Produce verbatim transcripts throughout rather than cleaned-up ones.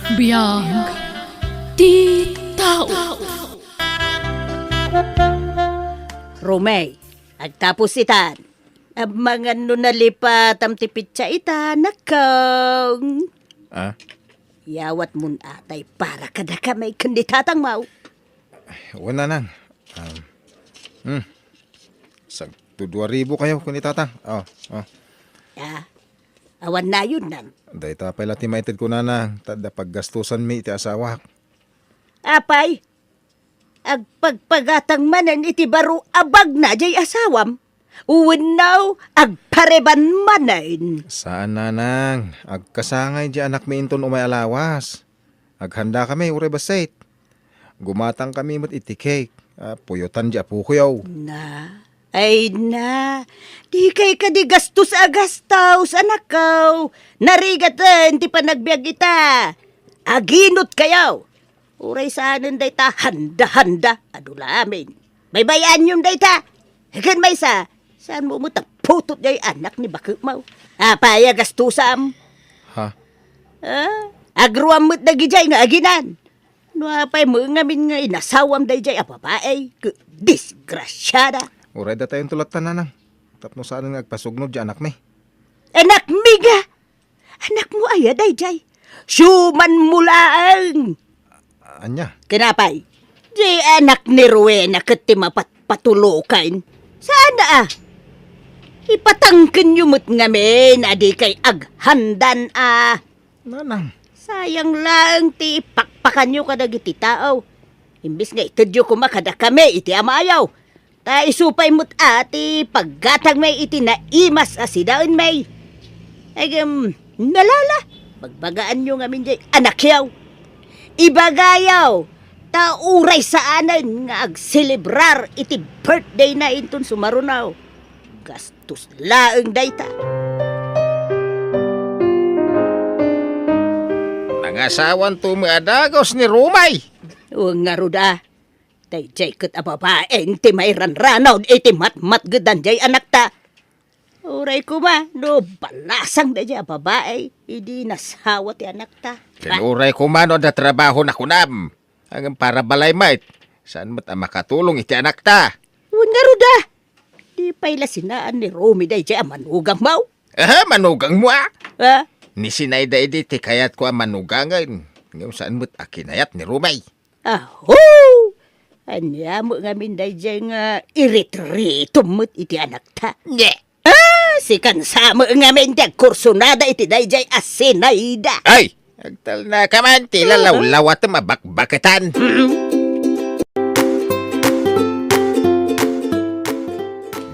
Biag ti tao. Romey, agtapos itan. Amangan no nalipatam ti pitsa ita, nakong. Ah? Yawatmon atay para kadakami ken ni tatangmo. Wen, nanang. Um, hmm. Sagto dua ribu kayo ken ni tatang. Oh, oh. Ah, awan nayon, nang. Dayta pay la ti maitedko, nanang, ta adda paggastusanmi iti asawak. Apay, agpagpagatang manen iti baro a bagna jay asawam? Wenno agpareban manen? Saan, nanang. Agkasangay jay anakmi inton umay a lawas. Aghandakami uray bassit. Gumatangkami met iti cake a puyotan jay apokoyo. Na, ay na, dikay kadi gastos a gastos, anakko. Narigaten ti panagbiag ita. Aginot kayo. Uray saanen dayta handa-handa, adu la amin. Baybay-anyon dayta. Ken maysa, saanmo met a putot jay anak ni baketmo? Apay a gastusam? Ha? Ah, agruam met dagijay nga aginan. No apay met ngamin nga inasawam dayjay a babai, ket disgrasiada. Uray datayon ti latta, nanang. Tapno saanen nga agpasugnod jay anakmi. Anakmi nga! Anakmo aya dayjay? Siumanmo laeng! Ania? Ken apay, jay anak ni Rowena ket ti mapatpatulokan. Saan a? Ipatangkenyo met ngamin a dikay aghandan a. Nanang. Sayang laeng ti pakpakanyo kadagiti tao. Imbes nga itedyo koma kadakami iti amayo. Ta isu pay met a ti paggatangmi iti naimas a sidaenmi. Ngem, nalala, bagbagaanyo ngamin jay anakyo. Ibagayo, ta uray saanen nga agselebrar iti birthdayna inton sumaruno. Gastos laeng dayta. Nangasawanto met a dagus ni Romey. O ngarud a, dayjay ket a babaen ti mairanranon iti matmatgedan jay anakta. Uray koma no balasang dayjay a babai idi nasawa ti anakta. Ken uray koma no adda trabahona kunam. Ngem para balay met, saan met a makatulong iti anakta. Wen ngarud a, di pay la sinaan ni Romey dayjay a manugangmo? Aha, manugangmo a? Ha? Ni Sinayda idi ti kayatko a manugangen, ngem saan met a kinayat ni Romey. Aho! Ania met ngamin dayjay nga iritritom met iti anakta? Nye! Ah, sikan sa met ngamin ti agkursunada iti dayjay a Sinayda. Ay! Agtalnaka man ti lalawlawatem a bakbaketan.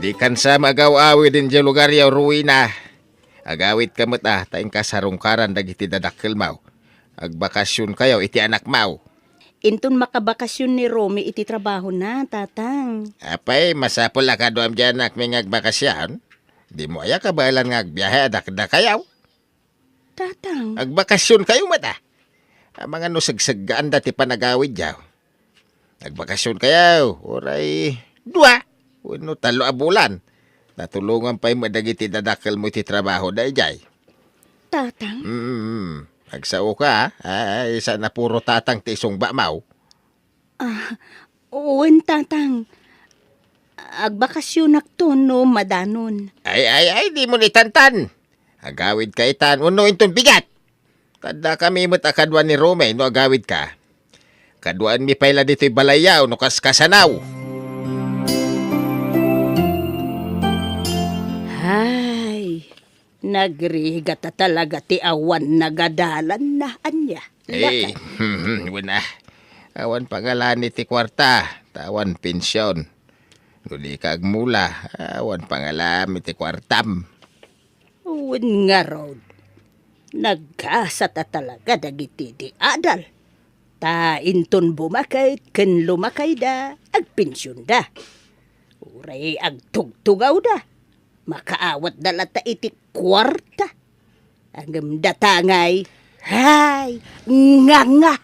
Dikan sa met agaw-awid idiay lugaryo, Rowena. Agawidka met a, ta inka sarungkaran dagiti dadakkelmo. Agbakasionkayo iti anakmo. Inton makabakasion ni Romey iti trabahona, Tatang. Apay, masapul a kaduam jay anakmi nga agbakasion? Dimo aya kabaelan nga agbiahe a dakdakayo? Tatang. Agbakasionkayo met a. Amangan no segseggaanda ti panagawidyo. Agbakasionkayo, uray dua wenno tallo a bulan. Natulongan pay met dagiti dadakkelmo iti trabaho dayjay. Tatang? Mm, agsaoka, a. Ay, saan a puro tatang ti isungbamo. Ah, wen, Tatang. Agbakasionakto no madanon. Ay, ay, ay, dimo itantan. Agawidka itan wenno inton bigat. Kaddakami met a kadua ni Romey no agawidka. Kaduaenmi pay la ditoy balayyo no kaskasano. Hay, nagrigata talaga ti awan nagadalanna, ania? Eh, wen a. Awan pangalami ti kuarta, ta awan pension. No dika agmula, awan pangalami ti kuartam. Wen ngarud, naggasat a talaga dagiti di adal. Ta inton bumaket ken lumakayda, agpensionda. Uray agtugtugawda, makaawatda latta iti kuarta. Ngem data ngay, hay, nga, nga.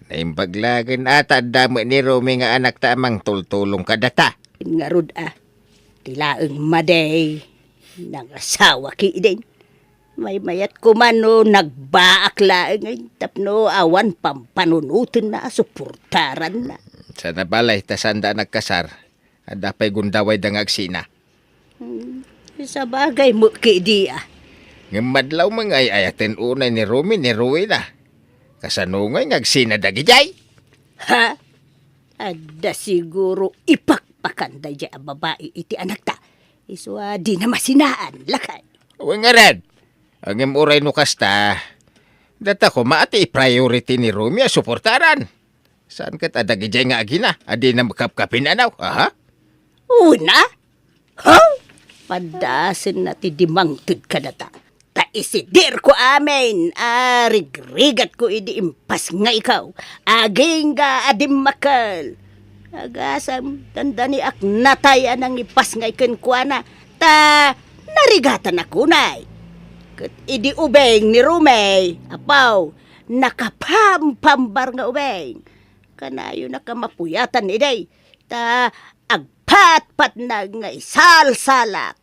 Naimbag laeng a ta adda met ni Romey nga anakta a mangtultulong kadata. Ngarud a, ti laeng madi, nangasawa ketdin. Maymayat koma no nagbaak laeng tapno awan pampanunotenna a suportaranna. Sana balay ta sanda a nagkasar. Adda pay gundawayda nga agsina. Hmm, sabagay met kadi a. Ngem madlaw met nga ay-ayaten unay ni Rumi ni Rowena. Kasano ngay nga agsina dagidiay? Ha? Adda siguro ipakpakan daydiay a babai iti anakta. Isu a dina masinaan, lakay. Wen ngarud. Ngem uray no kasta, data koma ti priority ni Rumi a suportaran. Saan ket a dagidiay nga agina a dina makapkapin-anaw, aha? Una? Ha? Padasenna ti dimangted kadata. Ta isidirko amin a rigrigatko idi impasngaykaw. Agingga a dimmakkel. Agasem, dandaniak natay a nangipasngay kenkuana, ta narigatanak unay. Ket idi ubing ni Rumey, apaw, nakapampambar nga ubing. Kanayonak a mapuyatan idi, ta agpatpatnag nga isalsalak.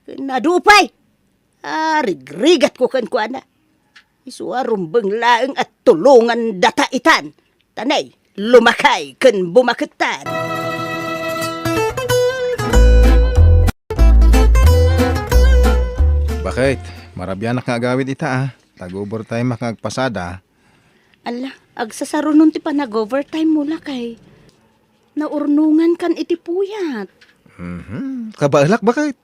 Ken adu pay, a rigrigatko kenkuana. Isu a rumbeng laeng a tulongan data itan. Ta nay, lumakay ken bumakettan. Bakit? Marabianak nga agawid ita, a. Tag-overtime-ak nga agpasada. Ala, agsasarunon ti panag-overtime mo, lakay. Naurnongankan iti puyat. Mhm. Kabaelak, bakit?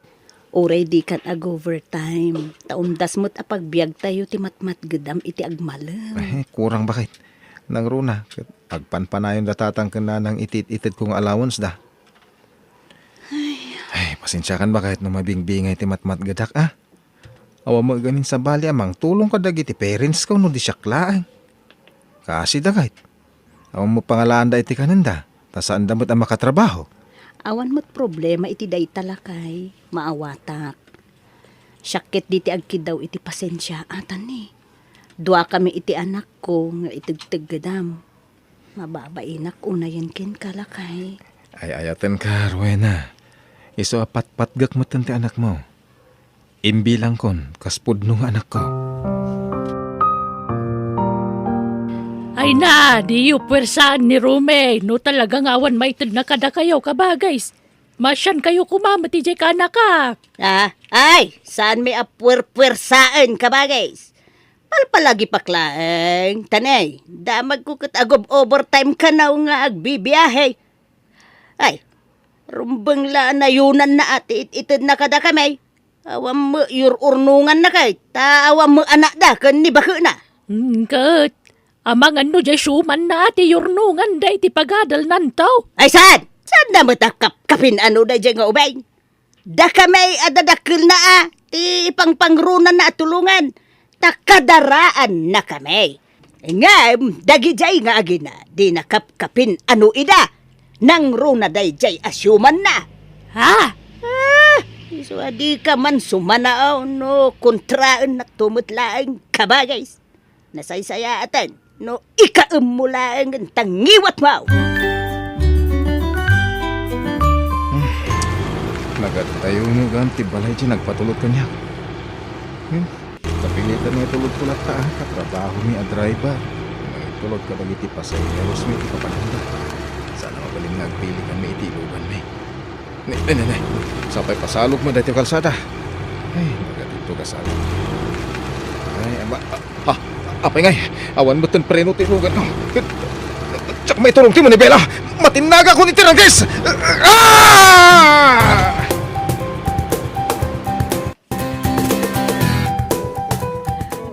Uray dikan ag-overtime. Ta umdas met a pagbiagtayo ti matmatgedam iti agmalem. Eh, kurang, bakit? Nangruna, ket agpanpanayon da tatang ken nanang iti it-itedko nga allowance da. Ay. Ay, pasensiakan, bakit, no mabingbingay ti matmatgedak, a? Awan met gamin sabali a mangtulong kadagiti parents ko no di siak laeng. Kasi dagayt. Awan met pangalaanda iti kanenda, ta saanda met a makatrabaho. Awan met problema iti dayta, lakay. Maawatak. Siak ket dita agkiddaw iti pasensia, a, tani. Duakami iti anakko nga itegteggedam. Mababainak unayen kenka, lakay. Ay-ayatenka, Rowena. Isu a patpatgek metten ti anakmo. Imbilangkon kas pudno nga anakko. Ay na, diyo puwersaen ni Rumey no talaga nga awan maitedna kadakayo, kabagays. Masiankayo koma met idiay kaanakak. Ah, ay, saanmi a puwerpuwersaen, kabagays. Palpalagipak laeng, tanay, damagko ket agob-overtime kanaw nga agbibiahe. Ay, rumbeng la a nayonanna a ti it-itedna kadakami. Awan met yur-urnonganna kay, ta awan met anakda ken ni bakena. Hmm, ket, amangan no diay siumanna a ti yurnonganda iti pagadalnanto? Ay, saan? Saanna met a kapkapin-ano daydiay nga ubing? Dakami a dadakkelna a ti pangpangronanna a tulongan, ta kadaraannakami. Ngem dagidiay nga agina, dina kapkapin-ano ida. Nangruna daydiay a siumanna. Ha? Ah, isu a dika man sumanaaw no kontraennakto met laeng, kabagays. Nasaysayaaten no ikaemmo laengen ta ngiwatmo. Hmm. Nagad tayo nga gaan ti balay ti nagpatulod kaniak. Hmm. Kapilitan nga itulodko latta, a, katrabahomi a driver. Nga itulod kadagiti pasaheros mi iti papananda. Sana mabalin nga agpili kami iti iluganmi. Ne, ne, ne, ne. Sapay pasalog mo daytoy kalsada. Ay, baga dito ka salog. Ay, aba, ha, apay ngay, awan metten preno ti ilugan, no? Tsaka may turong ti manibela. Matinnaga ko ni Tirangkis! Ah!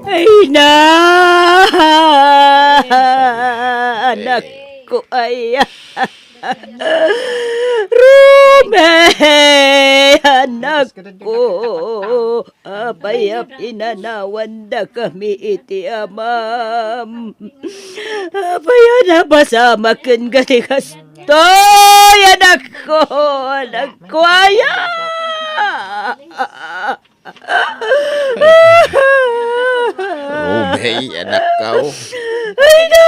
Ay na! Anak ko, ay. Rume, anak ko. Apay a pinanawandakami iti amam. Apay a napasamak ken gati kastoy, anak ko, anak ko, aya! Rubey, anak ko. Ay, na!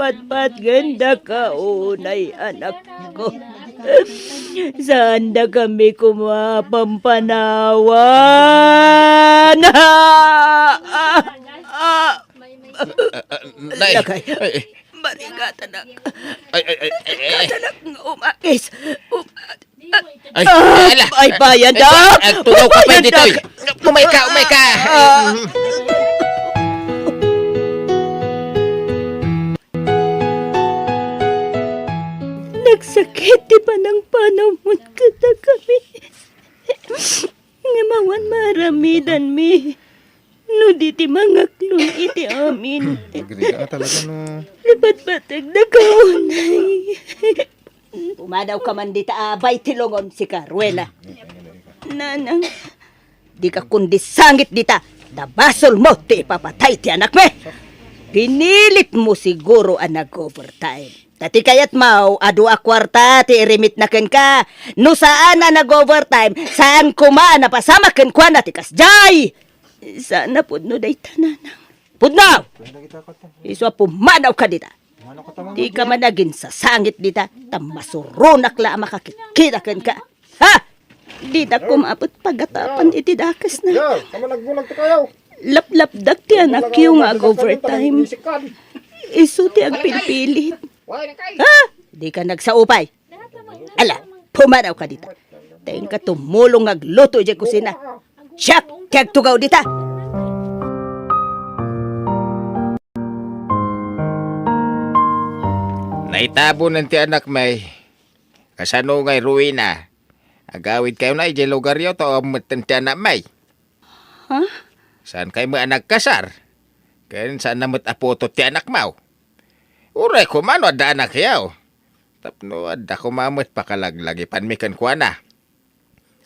Patpat ganda ka, unay, anak ko. Saandakami koma pampanawan. Ah! Ah! Ah! Ah! Nay. Lakay. Ay, ay. Marigatanak. Ay, ay, ay, ay, ay. Marigatanak nga umakis. Um-, Ay, ah, ala. Ay, bayan, Ay, dak. Agtugaw ka pa Bayan, ditoy. Dak. Umay ka, umay ka. Ah. Nagsakit ti panangpanawmo kadakami. Ngem awan maaramidanmi no di ti mangaklon iti amin. Agriga talaga no. Ipatpategda ka unay. Pumanawka man dita a bay ti lungon, sika, Rowena. Nanang. Dika kundi sangit dita. Ta basolmo ti ipapatay ti anakmi. Pinilitmo siguro a nag-overtime. Ta ti kayatmo, adu a kuarta ti irimitna kenka. No saan a nag-overtime, saan koma a napasamak kenkuana ti kasdiay. Saan a pudno dayta, Nanang. Pudno! Isu a pumanawka dita. Dika man aginsasangit dita, ta masuronak la a makakitkita kenka. Ha? Dida koma met pagatapan iti dakesna. Laplapdak ti anakyo nga ag-overtime. Isu ti agpilpilit. Ha? Dika nagsaupay. Ala, pumanawka dita. Ta inka tumulong nga agluto idiay kusina. Siak ti agtugaw dita. Naitabonen ti anakmi. Kasano ngay, Rowena? Agawidkayo na idiay lugaryo ta awan metten ti anakmi. Ha? Saankayo met a nagkasar? Ken saan na met a putot ti anakmo? Uray koma no adda anakyo. Tapno adda koma met pakalaglagipanmi kenkuana.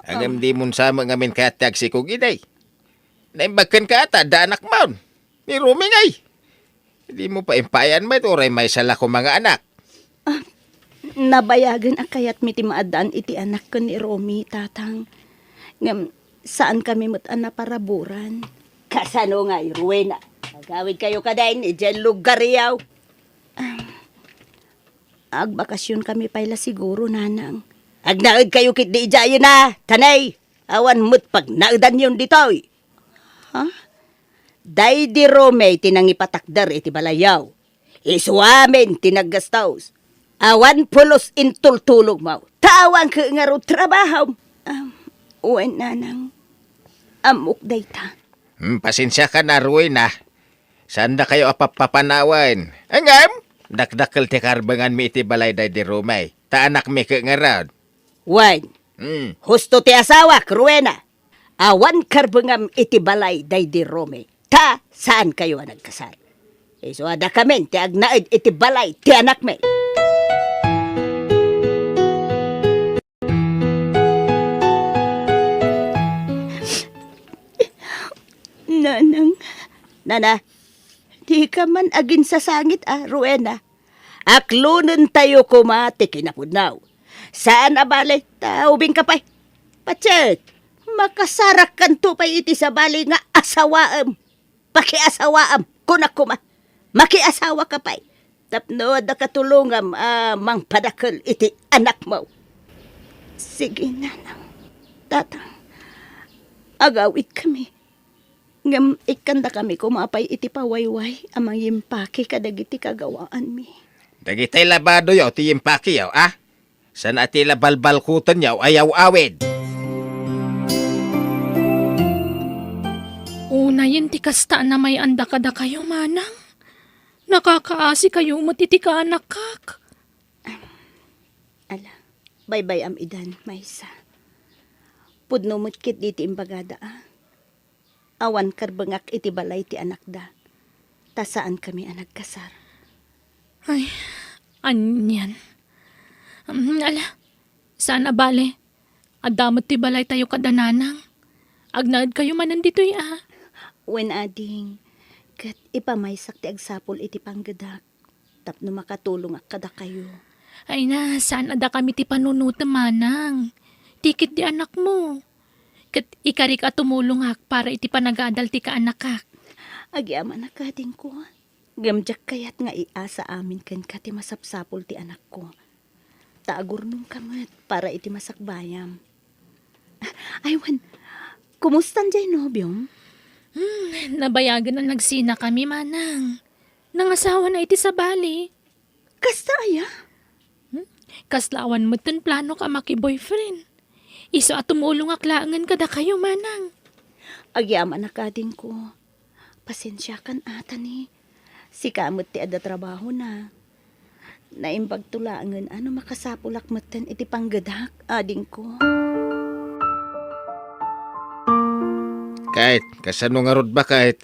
Ngem dimon sa met ngamin kayat ti agsikog idi. Naimbag kenka ta adda anakmon. Ni Romy ngay. Dimo pay impayan met uray maysa la koma nga anak. Ah, nabayagen a kayatmi ti maaddaan iti anak ken ni Romy, Tatang. Ngem saankami met a naparaburan. Kasano ngay, Rowena? Agawidkayo kadin idiay lugaryo. Ah, agbakasionkami pay la siguro, Nanang. Agnaedkayo ketdi idiayen a, ta nay, awan met pagnaedanyon ditoy. Ha? Daydi Romy ti nangipatakder iti balayyo. Isu amin ti naggastos. Awan pulos intultulongmo. Ta awan ket ngarud trabahom. Am, wen, Nanang. Ammok dayta. Hmm, pasensiakan a, Rowena. Saandakayo a pappapanawen. Ngem, dakdakkel ti karbenganmi iti balay daydi Romy. Ta anakmi ket ngarud. Wen. Hmm. Husto ti asawak, Rowena. Awan karbengam iti balay daydi Romy, ta saankayo a nagkasar. Isu a dakamin ti agnaed iti balay ti anakmi. Nanang. Nana, dika man aginsasangit a, Rowena. Aklonentayo koma ti kinapudno. Saan a bale, ta ubingka pay. Patsit, makasarakkanto pay iti sabali nga asawaem. Pakiasawaem, kunak koma. Makiasawaka pay. Tapno adda katulongam a mangpadakkel iti anakmo. Sige, Nanang. Tatang, agawidkami. Ngem ikkandakami koma pay iti pawayway a mangimpaki kadagiti kagawaanmi. Dagiti labadoyo ti impakiyo, a? Saan a ti la balbalkutenyo a yaw-awid? Unayen ti kasta a namay-anda kadakayo, manang. Nakakaasikayo met iti kaanakak. Ala, baybay-am idan, maysa. Pudno met ketdi ti imbagada, a? Awan karbengak iti balay ti anakda, ta saankami a nagkasar. Ay, anian. Mm, ala, saan a bale. Adda met ti balaytayo kada nanang. Agnaedkayo manen ditoy a. Wen, ading, ket ipamaysak ti agsapul iti panggedak. Tapno makatulongak kadakayo. Ay na, saan a dakami ti panunotem, manang. Ti ketdi anakmo. Ket ikarik a tumulongak para iti panagadal ti kaanakak. Agyamanak, adingko. Ngem diak kayat nga iasa amin kenka ti masapsapul ti anakko. Ta agurnongka met para iti masakbayam. Ay, wen, kumustan jay nobiom? Hmm, nabayagen a nagsinakami, manang. Nangasawana iti sabali. Kasta aya? Hmm? Kasla awan metten plano ka maki-boyfriend. Isu a tumulongak laengen kadakayo, manang. Agyamanak, adingko. Pasensiakan a, Tani. Sika met ti adda trabahona. Naimbagto laengen a no makasapulak metten iti panggedak, adingko. Ket, kasano ngarud, baket?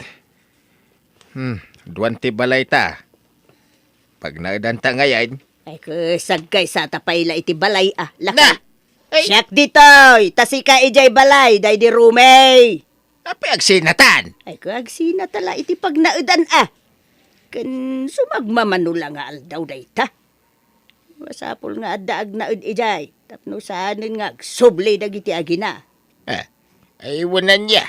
Hmm, aduan ti balayta. Pagnaedanta ngayen. Ay, ket sagkaysata pay la iti balay, a, lakay. Na! Ay! Siak ditoy, ta sika idiay balay, daydi Romey. Apay agsinatan? Ay, ket agsinata la iti pagnaedan, a. Ken sumagmamano la nga aldaw dayta. Masapul nga adda agnaed idiay tapno saanen nga agsubli dagiti agina. Eh, ay, wen ania.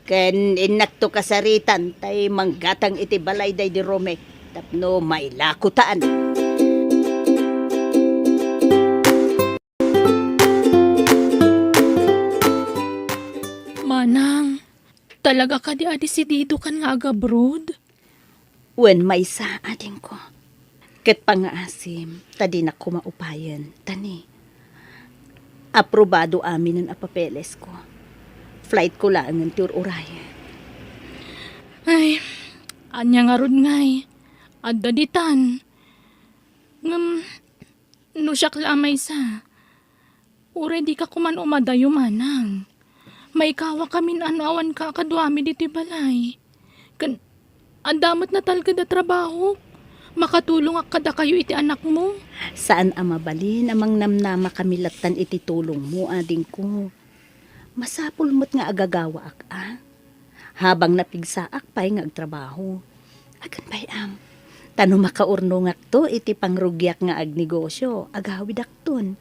Ken innakto kasaritan tay manggatang iti balay daydi Romey tapno mailakotan. Manang, talaga kadi a desididokan nga agabroad? Wen maysa, adingko. Ket pangngaasim, ta dinak koma upayen, Tani. Aprobado aminen a papelesko. Flightko laengen ti ur-urayen. Ay, ania ngarud ngay? Adda ditan. Ngem, no siak la a maysa, uray dika koman umadayo, manang. Maikawakamin a no awanka a kaduami ditoy balay. Ken adda met natalged a trabaho. Makatulongak kadakayo iti anakmo. Saan a mabalin a mangnamnamakami lattan iti tulongmo, adingko. Masapul met nga agagawaak, a. Habang napigsaak pay nga agtrabaho. Agan pay am. Ta no makaurnongakto iti pangrugiak nga agnegosio, agawidakton.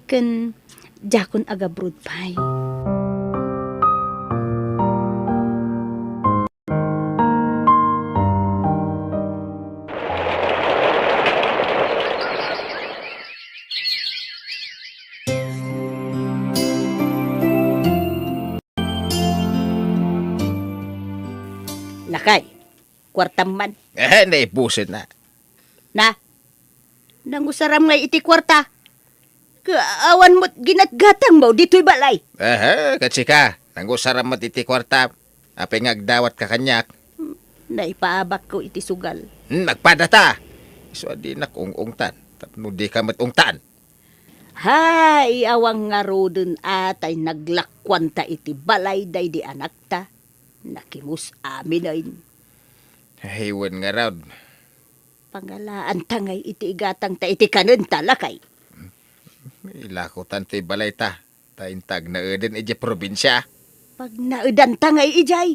Ken diakon agabroad pay. Lakay, kuartam man. Eh, naipusin na. Na, nangusaram ngay iti kuarta. Ka-, awan met ginatgatangmo ditoy balay. Aha, ket sika, nangusaram met iti kuarta. Apay nga agdawatka kaniak? Hmm, naipaabakko iti sugal. Hmm, agpadata. Isu a dinak ung-ungtan, tapno dika met ungtan. Hay, awan ngaruden a tay naglakuanta iti balay daydi anakta. Nakimus aminen. Hay, wen ngarud. Pangalaanta ngay iti igatangta iti kanenta, lakay. Ilakotan ti balayta, ta inta agnaeden idiay probinsia. Pagnaedanta ngay idiay.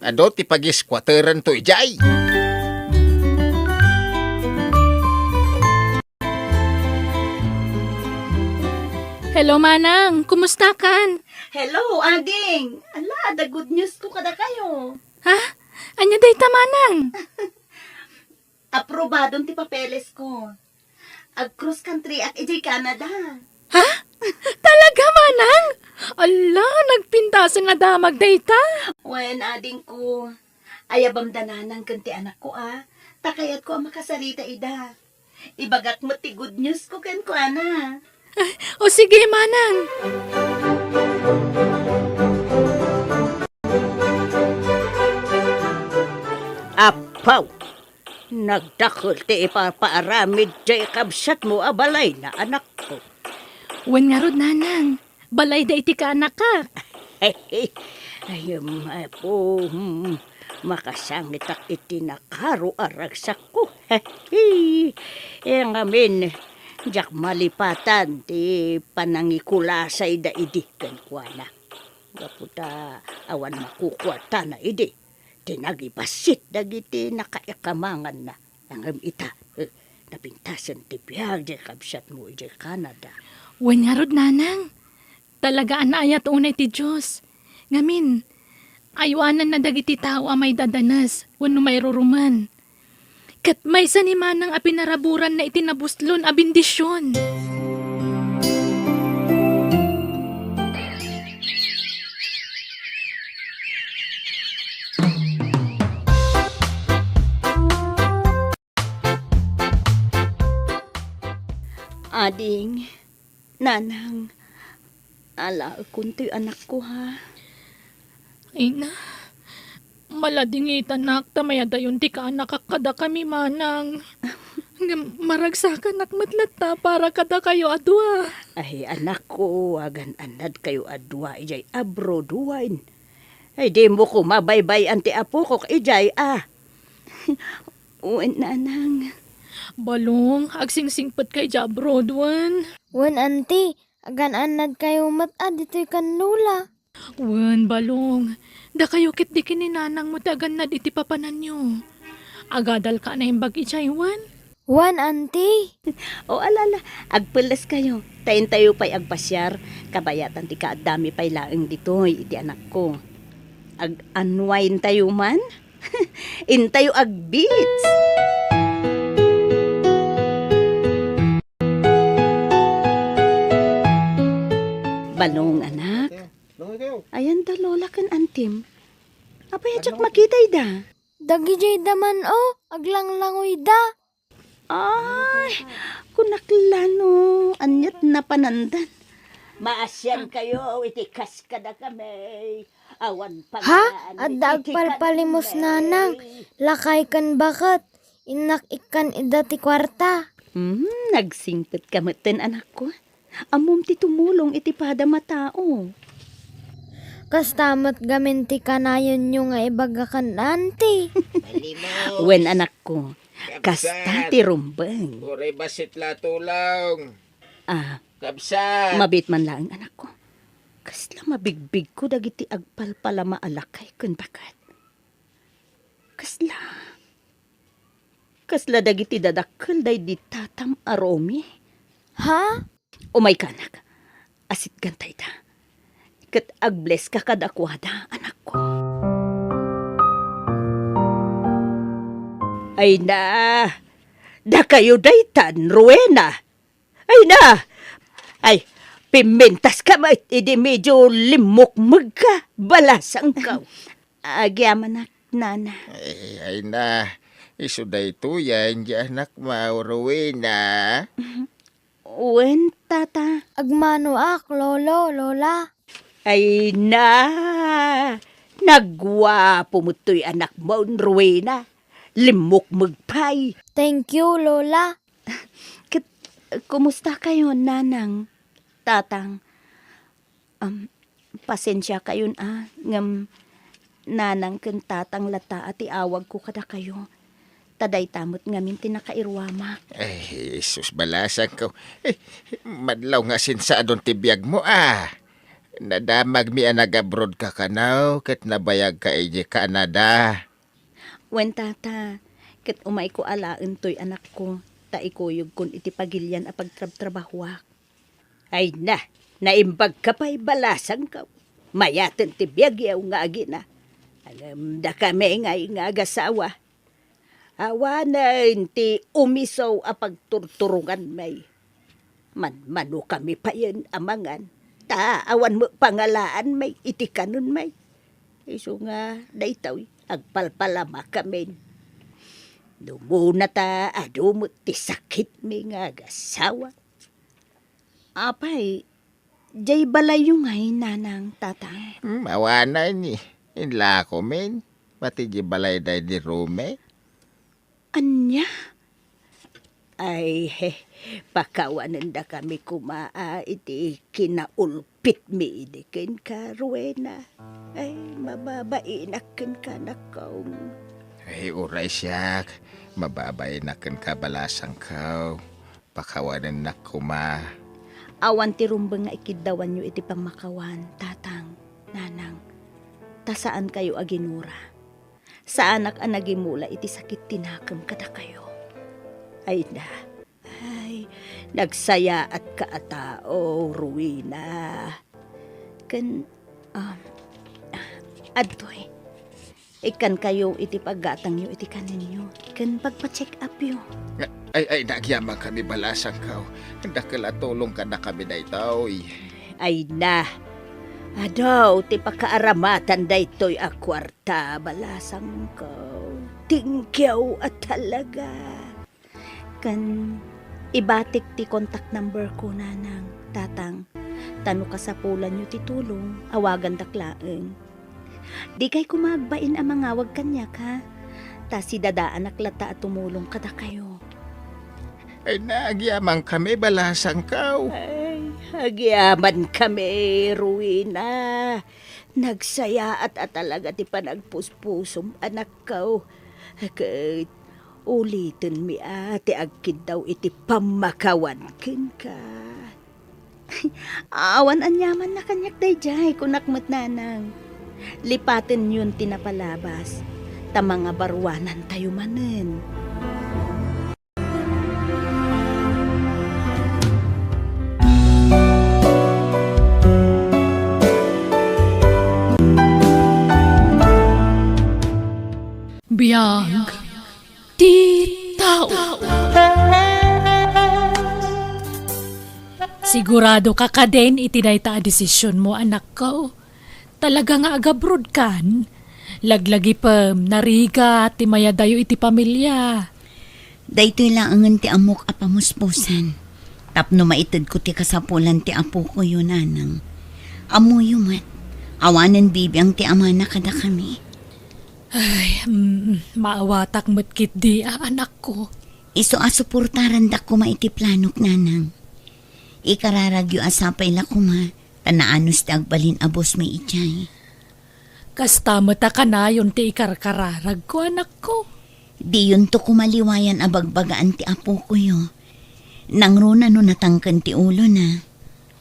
Adu ti pagisquatteranto idiay. Hello, Manang. Kumustakan? Hello, Ading. Ala, adda good news ko kadakayo. Ha? Ania dayta, Manang? Aprobadon ti papeles ko. Ag-cross country ak idiay Canada. Ha? Talaga, Manang? Ala, nagpintasen a damag dayta. Wen, adingko. Ayabam da nanang ken ti anakko, a. Ta kayatko a makasarita ida. Ibagak met ti good news ko kenkuana. O sige, Manang. Apaw! Nagdakkel ti ipapaaramid ti kabsatmo a balayna, anakko. Wen ngarud, Nanang, balayda iti kaanakak. Ay, em, apo, hmm, makasangitak iti nakaro a ragsakko. Ngamin, diak malipatan ti panangikulasayda idi kenkuana. Gapu ta awan makukuartana idi. Ti nagibassit dagiti nakaikamanganna. Ngem ita, eh, napintasen ti biag ti kabsatmo idiay Canada. Wen ngarud, Nanang, talaga a naayat unay ti Dios. Ngamin, aywananna dagiti tao a maidadanes wenno mairurumen. Ket maysa ni Manang a pinaraburanna iti nabuslon a bendision. Ading, nanang, alaekon toy anakko, ha? Ay na, maladingitanak ta mayadayon ti kaanakak kadakami, manang. Ngem maragsakanak met latta para kadakayo a dua. Ay, anakko, agan-annadkayo a dua idiay abroad wen. Ay, dimo koma baybay-an ti apokok idiay, a. Wen, nanang. Balong, agsingsingpetka idiay abroad wen. Wen, anti, agan-annadkayo met a ditoy ken Lola. Wen, Balong, dakayo ketdi ken ni nanangmo ti agannad iti papananyo. Agadalka a naimbag idiay wen. Wen, anti. O, ala, ala, agpelleskayo. Ta intayo pay agpasiar, kabayatan ti kaaddami pay laeng ditoy iti anakko. Ag-unwindtayo man? Intayo agbeach. Balong, anak. Ayan da Lola ken Antim. Apay a diak makita ida? Dagidayda man, o, aglanglangoyda. Ay, kunak la no, aniat napanandan. Maasiankayo iti kas kadakami. Awan. Ha? Adda agpalpalimos, nanang. Lakay ken baket. Innak ikkan ida ti kuarta. Hmm, nagsingpetka metten, anakko. Ammom ti tumulong iti padam a tao. Kasta met gamin ti kanayonyo nga ibaga ken anti. Wen, anakko, kasta ti rumbeng. Uray bassit la tulong. Ah, kabsat. Mabiit man laeng, anakko. Kasla mabigbigko dagiti agpalpalama a lakay ken baket. Kasla, kasla dagiti dadakkel daydi tatam a Romy. Ha? Umayka, anak. Asitganta ida. Ket agblesska kadakuada, anakko. Ay na, dakayo daytan, Rowena. Ay na! Ay, pimmintaska met idi medyo limmukmegka, balasangko. Agyamanak, nana. Ay, ay na, isu daytoyen ti anakmo, Rowena. Wen, tata. Agmanoak, lolo, lola. Ay na, nagguapo met toy anakmo, Rowena. Limmukmeg pay. Thank you, lola. Ket, kumustakayo, nanang, tatang? Am, pasensiakayon a, ngem nanang ken tatang latta a ti awagko kadakayo. Ta dayta met ngamin ti nakairuamak. Ay, Jesus, balasangko. Eh, madlaw nga sinsadon ti biagmo a. Nadamagmi a nag-abroadka kano ket nabayagka idiay Canada. Wen, tata, ket umayko alaen toy anakko, ta ikuyogkon iti pagilian a pagtrabtrabahoak. Ay na, naimbagka pay, balasangko. Mayaten ti biagyo nga agina. Ngem dakami ngay nga agasawa, awanen ti umiso a pagturturonganmi. Manmanokami payen a mangan, ta awan met pangalaanmi iti kanonmi. Isu nga daytoy, agpalpalamakamin. Dumuna ta adu met ti sakitmi nga agasawa. Apay, diay balayyo ngay, nanang, tatang? Hmm, awanen, eh. Inlakomin. Pati diay balay daydi Romy. Ania? Ay, he, pakawanendakami koma a iti kinaulpitmi idi kenka, Rowena. Ay, mababainak kenka, anakko. Ay, uray siak, mababainak kenka, balasangko. Pakawanennak koma. Awan ti rumbeng nga ikiddawanyo iti pammakawan, tatang, nanang. Ta saankayo a ginura. Saanak a nagimula iti sakit ti nakem kadakayo. Ay na. Ay, nagsayaatka a tao, Rowena. Ken, um, adtoy. Ikkankayo iti paggatangyo iti kanenyo ken pagpa-check upyo. Ay, ay, nagyamankami, balasangko. Dakkel a tulong kadakami daytoy. Ay na. Adu ti pakaaramatan daytoy a kuarta, balasangko. Thank you a talaga. Ken Ibatek ti contact number ko, Nanang, Tatang. Ta no kasapulanyo ti tulong, awagandak laeng. Dikay koma agbain a mangawag kaniak, ha? Ta sidadaanak latta a tumulong kadakayo. Ay, nagyamankami, balasangko. Ay, agyamankami, Rowena. Nagsayaat a talaga ti panagpuspusom, anakko. Ket ulitenmi a ti agkiddaw iti pammakawan kenka. Awan aniamanna kaniak daydiay, kunak met, Nanang. Lipatenyon ti napalabas, ta mangabaruanantayo manen. Biag ti tao. Sigurado ka kadin iti dayta a desisionmo, anakko? Talaga nga agabrodkan? Laglagipem, narigat ti mayadayo iti pamilia. Daytoy laengen ti ammok a pamuspusan. Tapno maitedko ti kasapulan ti apokoyo, Nanang. Ammoyo met, awanen bibiang ti amana kadakami. Ay, mm, maawatak met ketdi a, anakko. Isu a suportarandak koma iti planok, Nanang. Ikararagyo a sapay la koma, ta naanus ti agbalin a bosmi idiay. Kasta met a kanayon ti ikarkararagko, anakko. Diyonto koma liwayan a bagbagaan ti apokoyo. Nangruna no natangken ti ulona.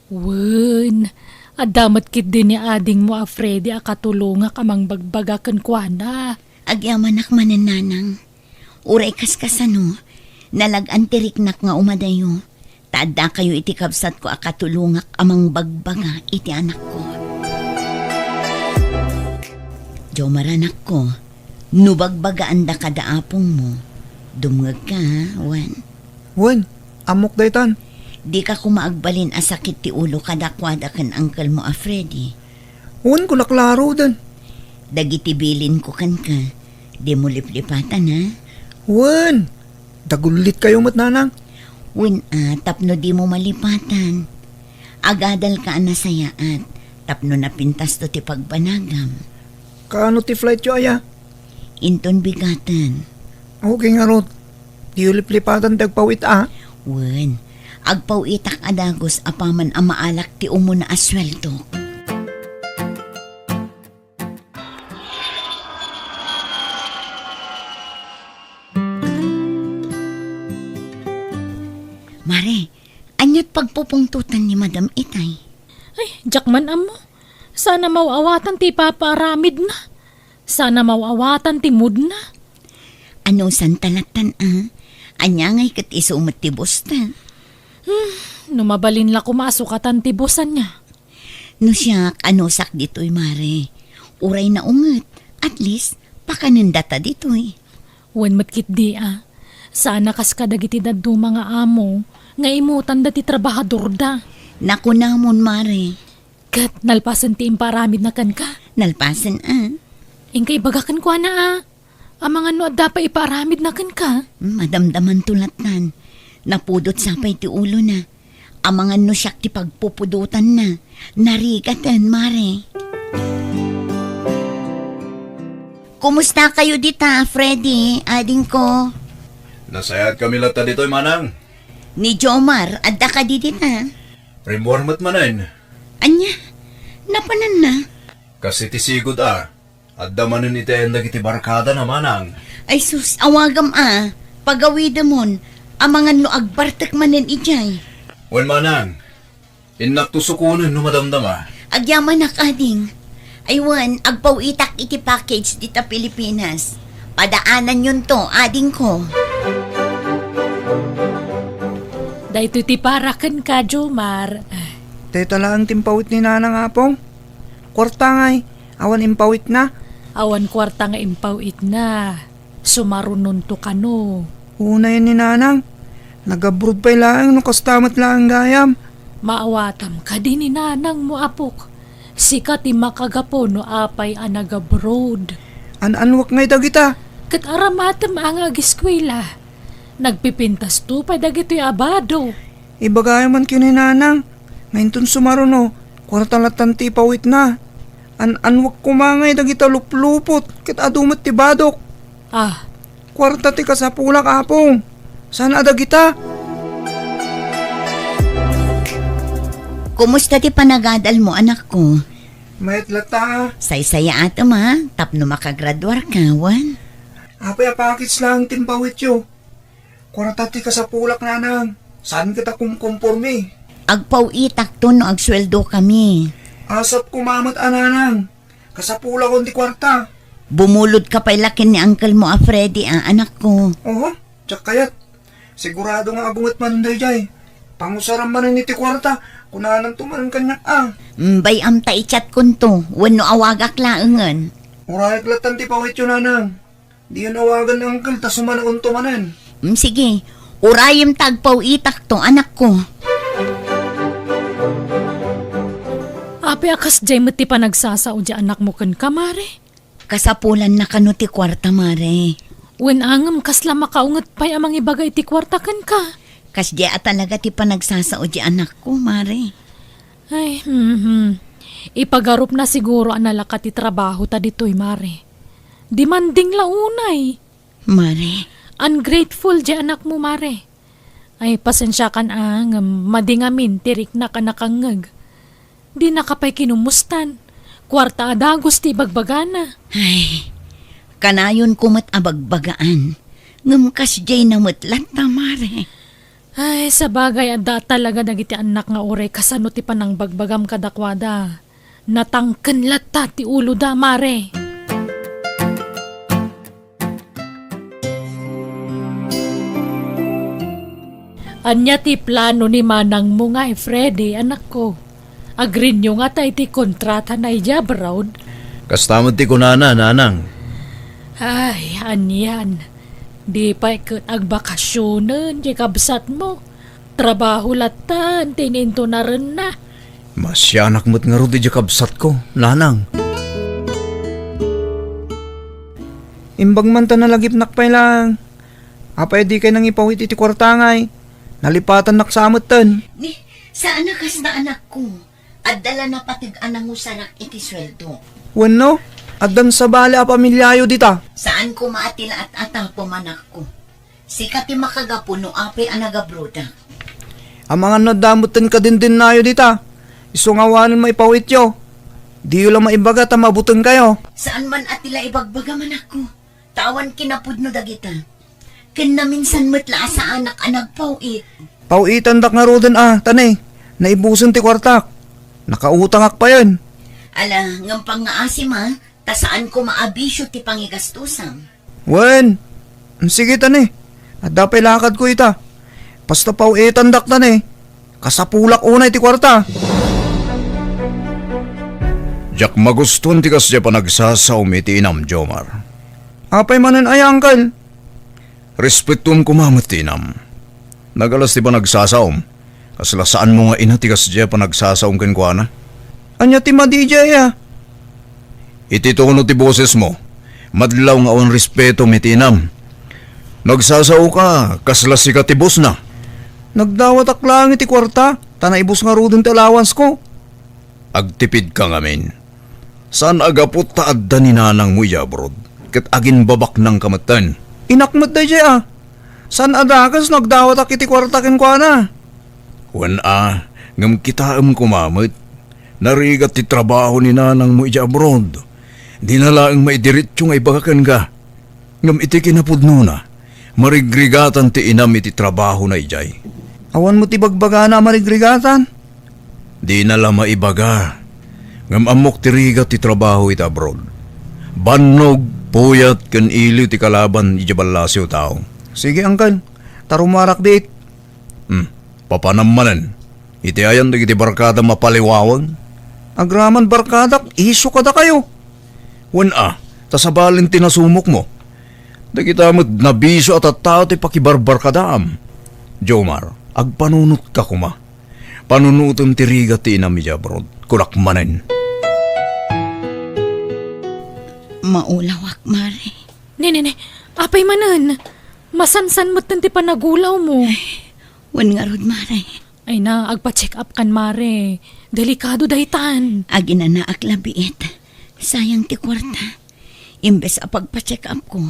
Wen, adda met ketdi ni adingmo a Freddy a katulongak a mangbagbaga kenkuana. Agyamanak manen, Nanang. Uray kaskasano, nalag-an ti riknak nga umadayo, ta addakayo iti kabsatko a katulongak a mangbagbaga iti anakko. Jomar, anakko, no bagbagaanda kada apongmo, dumngegka, ha, Juan? Wen, ammok daytan. Dika koma agbalin a sakit ti ulo kadakuada ken angkelmo a Freddy. Wen, kunak la ngaruden. Dagiti bilinko kenka, dimo liplipatan, ha? Wen, dagullitkayo met, Nanang. Wen, a, tapno dimo malipatan. Agadalka a nasayaat, tapno napintasto ti pagbanagam. Kaano ti flightyo aya? Inton bigaten. Okay ngarud. Diyo liplipatan ti agpaw-it a? Wen, agpaw-itak a dagus apaman a maalak ti umuna a sueldok. Mare, aniat pagpupungtotan ni Madam itay? Ay, diak man ammo. Saan a maw-awatan ti ipapaaramidna. Saan a maw-awatan ti moodna. Anusanta lattan a? Ania ngay ket isu met ti bosta? Hmm, no mabalin la koma a sukatan ti boss ania. No siak, anusak ditoy, Mare. Uray naunget, at least, pakanendata ditoy. Wen met ketdi a. Saan a kas kadagiti dadduma nga amo nga imutanda ti trabahadorda. Nakunamon, Mare. Ket nalpasen ti impaaramidna kenka? Nalpasen a. Inka ibaga kenkuana a, amangan no adda pay ipaaramidna kenka? Madamdamanto lattan. Napudot sapay ti ulona. Amangan no siak ti pagpupudotanna. Narigaten, Mare. Kumustakayo dita, Freddy, adingko? Nasayaatkami latta ditoy, Manang. Ni Jomar, adda kadi dita? Rimmuar met manen. Ania? Napananna? Kas iti sigud a, adda manen iti ayan dagiti barkadana, Manang. Ay sus, awagam a, pagawidemon, amangan no agbartek manen idiay. Wen, Manang, innakto sukonen no madamdama. Agyamanak, ading. Ay wen, agpaw-itak iti package dita Pilipinas. Padaananyonto, adingko. Daytoy ti para kenka, Jomar. Dayta laeng ti impaw-it ni Nanang, Apong. Kuarta ngay, awan impaw-itna? Awan kuarta nga impaw-itna. Sumarunonto kano. Unayen ni Nanang. Nag-abroad pay laeng no kasta met laeng gayam. Maawatam kadi ni Nanangmo, apok. Sika ti makagapu no apay a nag-abroad. An-annuak ngay dagita. Ket aramatem a nga ageskuela. Nagpipintasto pay dagitoy a bado. Ibagayam man ken ni Nanang, nga inton sumaruno, kuarta lattan ti ipawitna. An-anwek koma ngay dagita luplupot ket adu met ti badok. Ah. Kuarta ti kasapulak, Apong. Saan a dagita? Kumusta ti panagadalmo, anakko? Mayat latta. Saysayaatem a, tapno makagraduarka, wen? Apay a package laeng ti impawityo? Kuarta ti kasapulak, Nanang. Saan ket a kumkompormi? Agpaw-itakto no agsueldokami. Asap koma met a, Nanang. Kasapulakon ti kuarta. Bumulodka pay la ken ni uncle mo a Freddy a, anakko. Oho, diak kayat. Sigurado nga adu met manen daydiay. Pangusaram manen iti kuarta, kunananto manen kaniak a. Mm, bay-am ta i-chatkonto, wenno awagak laengen. Urayek lattan ti pawityo, Nanang. Diyon awagan ni uncle ta sumanaonto manen. Mm, sige. Urayem ta agpaw-itakto, anakko. Apay a kasdiay met ti panagsasao ti anakmo kenka, Mare? Kasapulanna kano ti kuarta, Mare. Wen a ngem kasla makaunget pay a mangibaga iti kuarta kenka? Kasdiay a talaga ti panagsasao ti anakko, Mare. Ay, mhm. Ipagarupna siguro a nalaka ti trabaho ta ditoy, Mare. Demanding la unay. Mare. Ungrateful ti anakmo, Mare. Ay, pasensiakan a, ngem madi ngamin ti riknak a nakangngeg. Dinaka pay kinumustan. Kuarta a dagus ti ibagbagana. Ay, kanayonko met a bagbagaan. Ngem kasdiay na met latta, Mare. Ay, sabagay, adda talaga dagiti annak nga uray kasano ti panangbagbagam kadakuada. Natangken latta ti uloda, Mare. Ania ti plano ni manangmo ngay, Freddy, anakko? Agreeyo ngata iti kontratana idiay abroad? Kasta met ti kunana, Nanang. Ay, anian. Di pay ket agbakasionen ti kabsatmo. Trabaho lattan ti inintunarenna. Maasianak met ngarud idiay kabsatko, Nanang. Imbag man ta nalagipnak pay laeng. Apay dikay nangipawit iti kuarta ngay? Nalipatannak sa metten. Ni, saan a kasta, anakko. Adda la napateg a nangusarak iti sueldo. Wenno, addan sabali a pamiliayo dita. Saan koma a ti la at-atapom, anakko. Sika ti makagapu no apay a nagabrodak. Amangan no adda metten kadindinnayo dita. Isu nga awanen maipawityo. Diyo la maibaga ta mabutengkayo. Saan man a ti la ibagbagam, anakko. Ta awan kinapudno dagita. Ken naminsan met la a saanak a nagpaw-it. Paw-itandak ngaruden a, ta ne, naibusen ti kuartak. Nakautangak payen. Ala, ngem pangngaasim a, ta saan koma a bisio ti pangigastosam. Wen, sige ta ne, adda pay lakadko ita. Basta paw-itandak ta ne. Kasapulak unay ti kuarta. Diak magustuan ti kasdiay a panagsasaom iti inam, Jomar. Apay manen aya, Uncle? Respetuem koma met ti inam. Nagalas ti panagsasaom. Kasla saanmo nga ina ti kasdiay a panagsasaom kenkuana. Ania ti madi idiay, a? Iti tono ti bosesmo, madlaw nga awan respetom iti inam. Nagsasaoka, kasla sika ti bosna. Nagdawatak laeng iti kuarta, ta naibus ngaruden ti allowancesko. Agtipidka ngamin. Saan a gapu ta adda ni nanangmo idiay abroad, ket aginbabaknangka metten. Inak met daydiay a. Saan a dakes no agdawatak iti kuarta kenkuana. Wen a, ngem kitaem koma met. Narigat ti trabaho ni nanangmo idiay abroad. Dina laeng maidiretso nga ibaga kenka. Ngem iti kinapudnona, marigrigatan ti inam iti trabahona idiay. Awan met ibagbagana a marigrigatan? Dina la maibaga. Ngem ammok ti rigat ti trabaho iti abroad. Bannog, puyat, ken iliw ti kalaban idiay ballasiw a tao. Sige, Uncle. Ta rumarak biit. Hmm, papanam manen. Iti ayan dagiti barkada mapaliwawang? Agraman barkadak, isu kadakayo. Wen a, ta sabalen ti nasumokmo. Dagita met nabisio a tattao ti pakibarbarkadaam. Jomar, agpanunotka koma. Panunotem ti rigat ti inam idiay abroad. Kunak manen. Maulawak, Mare. Ne, ne, ne. Apay manen? Masansan metten ti panagulawmo. Wen ngarud, Mare. Ay na, agpa-check up kan, Mare. Delikado daytan. Aginanaak la biit. Sayang ti kuarta. Imbes a pagpa-check up ko,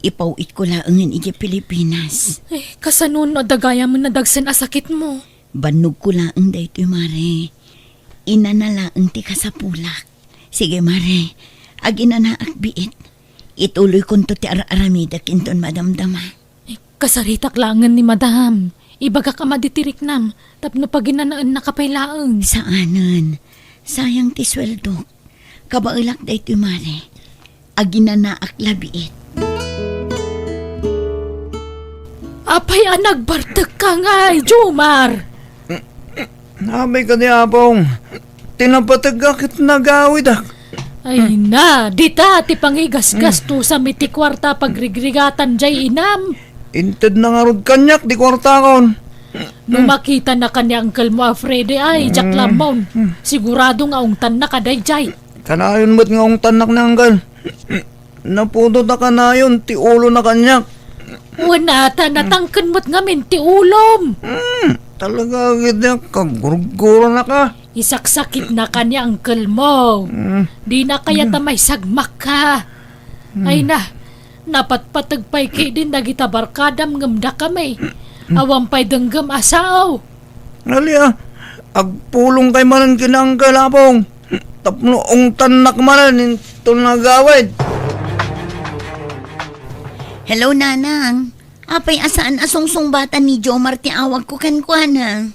ipaw-itko laengen idiay Pilipinas. Ay, kasano no adda gayamen a dagsen a sakitmo? Bannogko laeng daytoy, Mare. Inana laeng ti kasapulak. Sige, Mare. Aginanaak biit. Ituloykonto ti ar-aramidek inton madamdama. Kasaritak laengen ni Madam. Ibagak a madi ti riknam tapno paginanaennaka pay laeng. Saanen. Sayang ti sueldok. Kabaelak daytoy, Mare. Aginanaak la biit. Apay a nagbartekka ngay, Jomar? Apay kadi, Apong, ti napategak ket nagawidak. Ay na, dita ti pangigasgastusam iti kuarta a pagrigrigatan jay inam. Intedna ngarud kaniak ti kuartakon. No makitana ken ni uncle mo a Freddy ay, diak Mm. lammon. Mm. Sigurado nga ungtannaka dayjay. Kanayon met nga ungtannak ni uncle. Napudot a kanayon ti ulona kaniak. Wen ata, natangken met ngamin ti ulom. Hmm, talaga, agidek, kagurguranaka. Isaksakitnaka ni uncle mo. Hmm. Dina kayat a maisagmakka. Hmm. Ay na, napatpateg pay ketdin dagita barkadam ngem dakami. Hmm. Awan pay denggem a sao. Ali, ah, agpulongkay manen ken ni uncle, Apong. Tapno ungtannak manen inton agawid. Hello, Nanang. Apay a saan a sungsungbatan ni Jomar ti awagko kenkuana?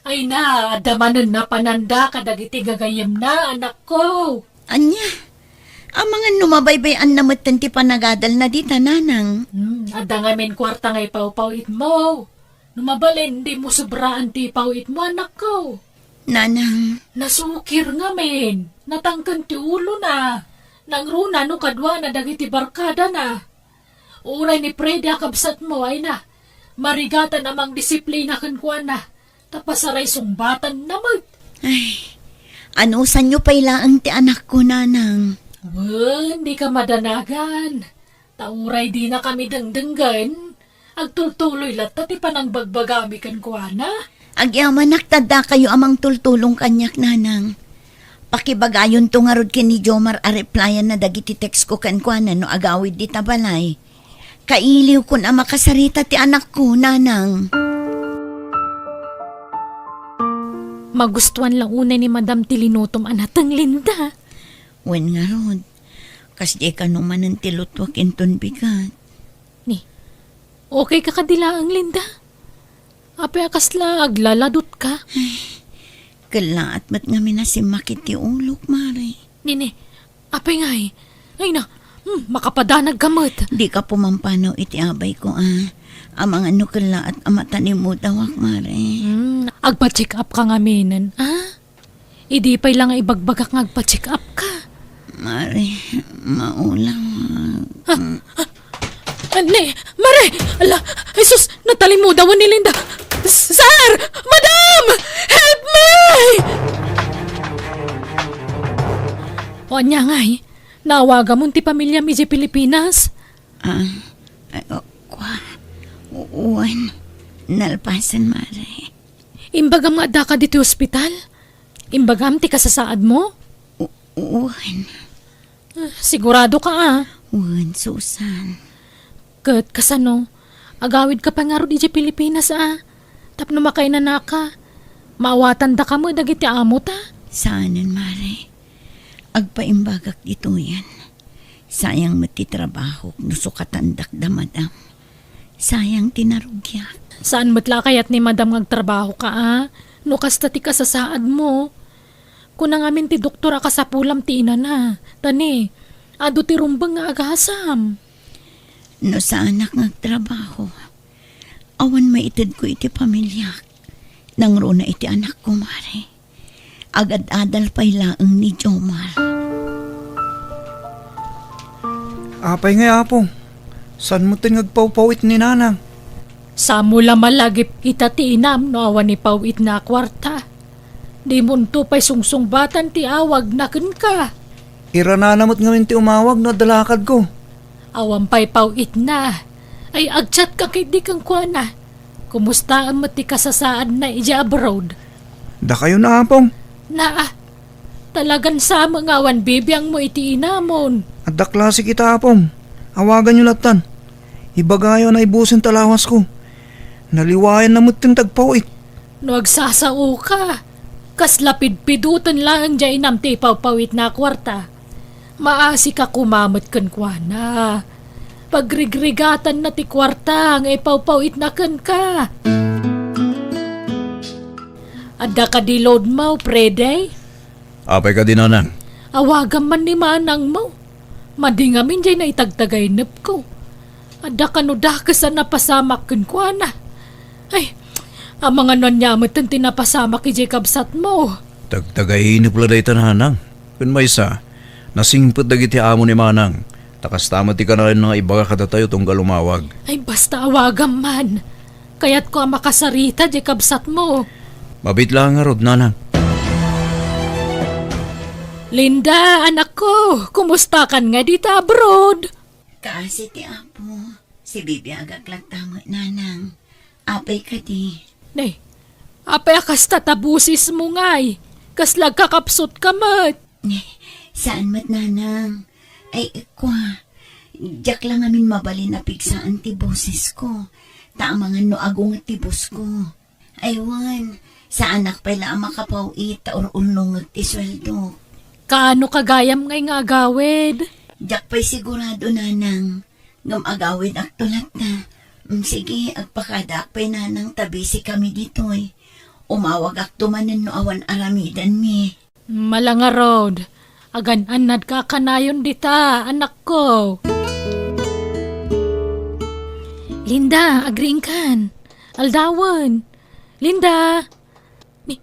Ay na, adda manen napananda kadagiti gagayyemna, anakko. Ania? Amangan no mabaybay-anna metten ti panagadalna dita, Nanang. Hmm, adda ngamin kuarta nga ipawpaw-itmo. No mabalin, dimo sobraan ti ipaw-itmo, anakko. Nanang. Nasukir ngamin. Natangken ti ulona. Nangruna no kaduana dagiti barkadana. Uray ni Freddy a kabsatmo, ay na, marigatan a mangdisiplina kenkuana, ta pasaray sungbatanna met. Ay, anusanyo pay laeng ti anakko, Nanang. Wen, dika madanagan. Ta uray dinakami dengdenggen, agtultuloy latta ti panangbagbagami kenkuana. Agyamanak ta dakayo a mangtultulong kaniak, Nanang. Pakibagayonto ngarud ken ni Jomar a replyanna dagiti text ko kenkuana no agawid dita balay. Kailiwkon a makasarita ti anakko, Nanang. Magustuan la unay ni Madam ti linutom a nateng, Linda. Wen ngarud, kasdiay kano manen ti lutwak inton bigat. Ni, okay ka kadi laeng, Linda? Apay a kasla aglaladutka? Ay, kellaat met ngamin a simmakit ti ulok, Mare. Ni, ni, apay ngay? Ay na, hmm, makapadanag ka met. Dika pumampanaw iti abayko, a. Amangan no kellaat a matalingudawak, Mare. Hmm, agpa-check up ka ngaminen, a? Idi pay la nga ibagbagak nga agpa-check up ka. Mare, maulawak. Ah, ah, ah, ni, Mare! Ala, Jesus, natalimudawan ni Linda. Sir! Madam! Help me! O, ania ngay? Naawagamon ti pamiliam idiay Pilipinas? Ah, ay, o, kua. U-, uwan. Nalpasen, Mare. Imbagam nga addaka ditoy ospital? Imbagam ti kasasaadmo? U-, wen. Ah, sigurado ka, a? Wen, Susan. Ket kasano? Agawidka pay ngarud idiay Pilipinas, a? Tapno makainanaka, maawatandaka met dagiti amota? Saanen, Mare. Agpaimbagak ditoyen. Sayang met ti trabahok no sukatandak da Madam. Sayang ti narugiak. Saan met la a kayat ni Madam nga agtrabahoka, a? No kasta ti kasasaadmo. Kuna ngamin ti doktor a kasapulam ti inana. Ta ni, adu ti rumbeng nga agasam. No saanak nga agtrabaho, awan maitedko iti pamiliak. Nangruna iti anakko, Mare. Agad-adal pay laeng ni Jomar. Apay ngay, Apo? Saan mo ten nga agpawpawit ni Nanang? Samo la malagip ita ti inam no awan ipaw-itna a kuarta. Dimonto pay sungsungbatan ti awagna kenka. Iranana met ngamin ti umawag no adda lakadko. Awan pay paw-itna. Ay, agchat ka ketdi kenkuana. Kumustaen met ti kasasaadna idiay abroad? Dakayon, Apong. Naa, talagan sa met nga awan bibiangmo iti inamon. Adda klase kita, Apong. Awaganyo lattan. Ibagayo a naibusen ta lawasko. Naliwayanna metten ti agpaw-it. No agsasaoka, kasla pidpidoten laeng diay inam ti ipawpaw-itna a kuarta. Maasika koma met kenkuana. Pagrigrigatan na ti kuarta nga ipawpaw-itna kenka. Adda kadi loadmo, Freddy? Apay kadi, nanang? Awagam man ni manangmo. Madi ngamin diay naitagtagainepko. Adda kano dakes a napasamak kenkuana. Ay, amangan no ania met ti napasamak idiay kabsatmo. Tagtagainep la dayta, nanang. Ken maysa, nasingpet dagiti amo ni manang. Ta kasta met ti kanayon nga ibaga kadatayo tunggal umawag. Ay, basta awagam man. Kayatko a makasarita diay kabsatmo. Mabiit la ngarud, nanang. Linda, anakko, kumustakan nga dita abroad? Kaasi ti Apo, sibibiagak latta met, nanang. Apay kadi? Ne, apay a kasta ta bosesmo ngay? Kasla agkakapsutka met. Ne, saan met, nanang. Ay, kua, diak la ngamin mabalin a pigsaan ti bosesko, ta amangan no agunget ti bosko. Ay wen, saanak pay la a makapaw-it ta ur-urnongek ti sueldok. Kaano ka gayam ngay nga agawid? Diak pay sigurado, nanang, ngem agawidakto latta. Mm, sige, agpakadaak pay, nanang, ta busy kami ditoy. Umawagakto manen no awan aramidenmi. Mala ngarud, agan-annadka a kanayon dita, anakko. Linda, agriingkan. Aldawen. Linda! Ni,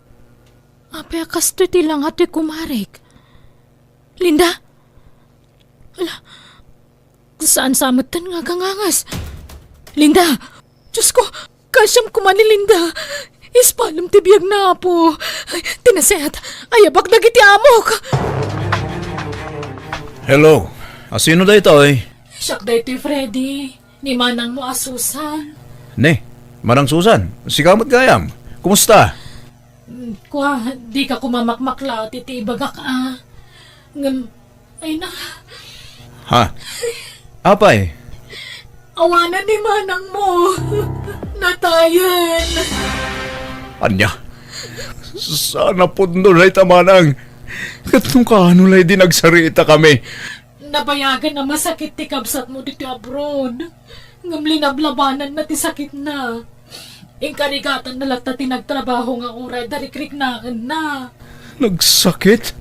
apay a kastoy ti langa ti kumarek? Linda! Ala, saan sa metten nga agangangas? Linda! Diosko, kaasiam koma ni Linda. Ispalem ti biagna, Apo. Ay, ti naset, ayabak dagiti amok. Hello, asino daytoy? Siak daytoy, Freddy. Ni manangmo a Susan. Ne, Manang Susan, sika met gayam. Kumusta? Mm, kua, dika koma makmaklaat iti ibagak a. Ngem, ay na. Ha? Apay? Awanan ni manangmo. Natayen. Ania? Saan a pudno dayta, manang. Ket no kaano la idi nagsarita kami? Nabayagan a masakit ti kabsatmo ditoy abroad. Ngem linablabananna ti sakitna. Inkarigatanna latta ti nagtrabaho nga uray da rikriknaenna. Nagsakit?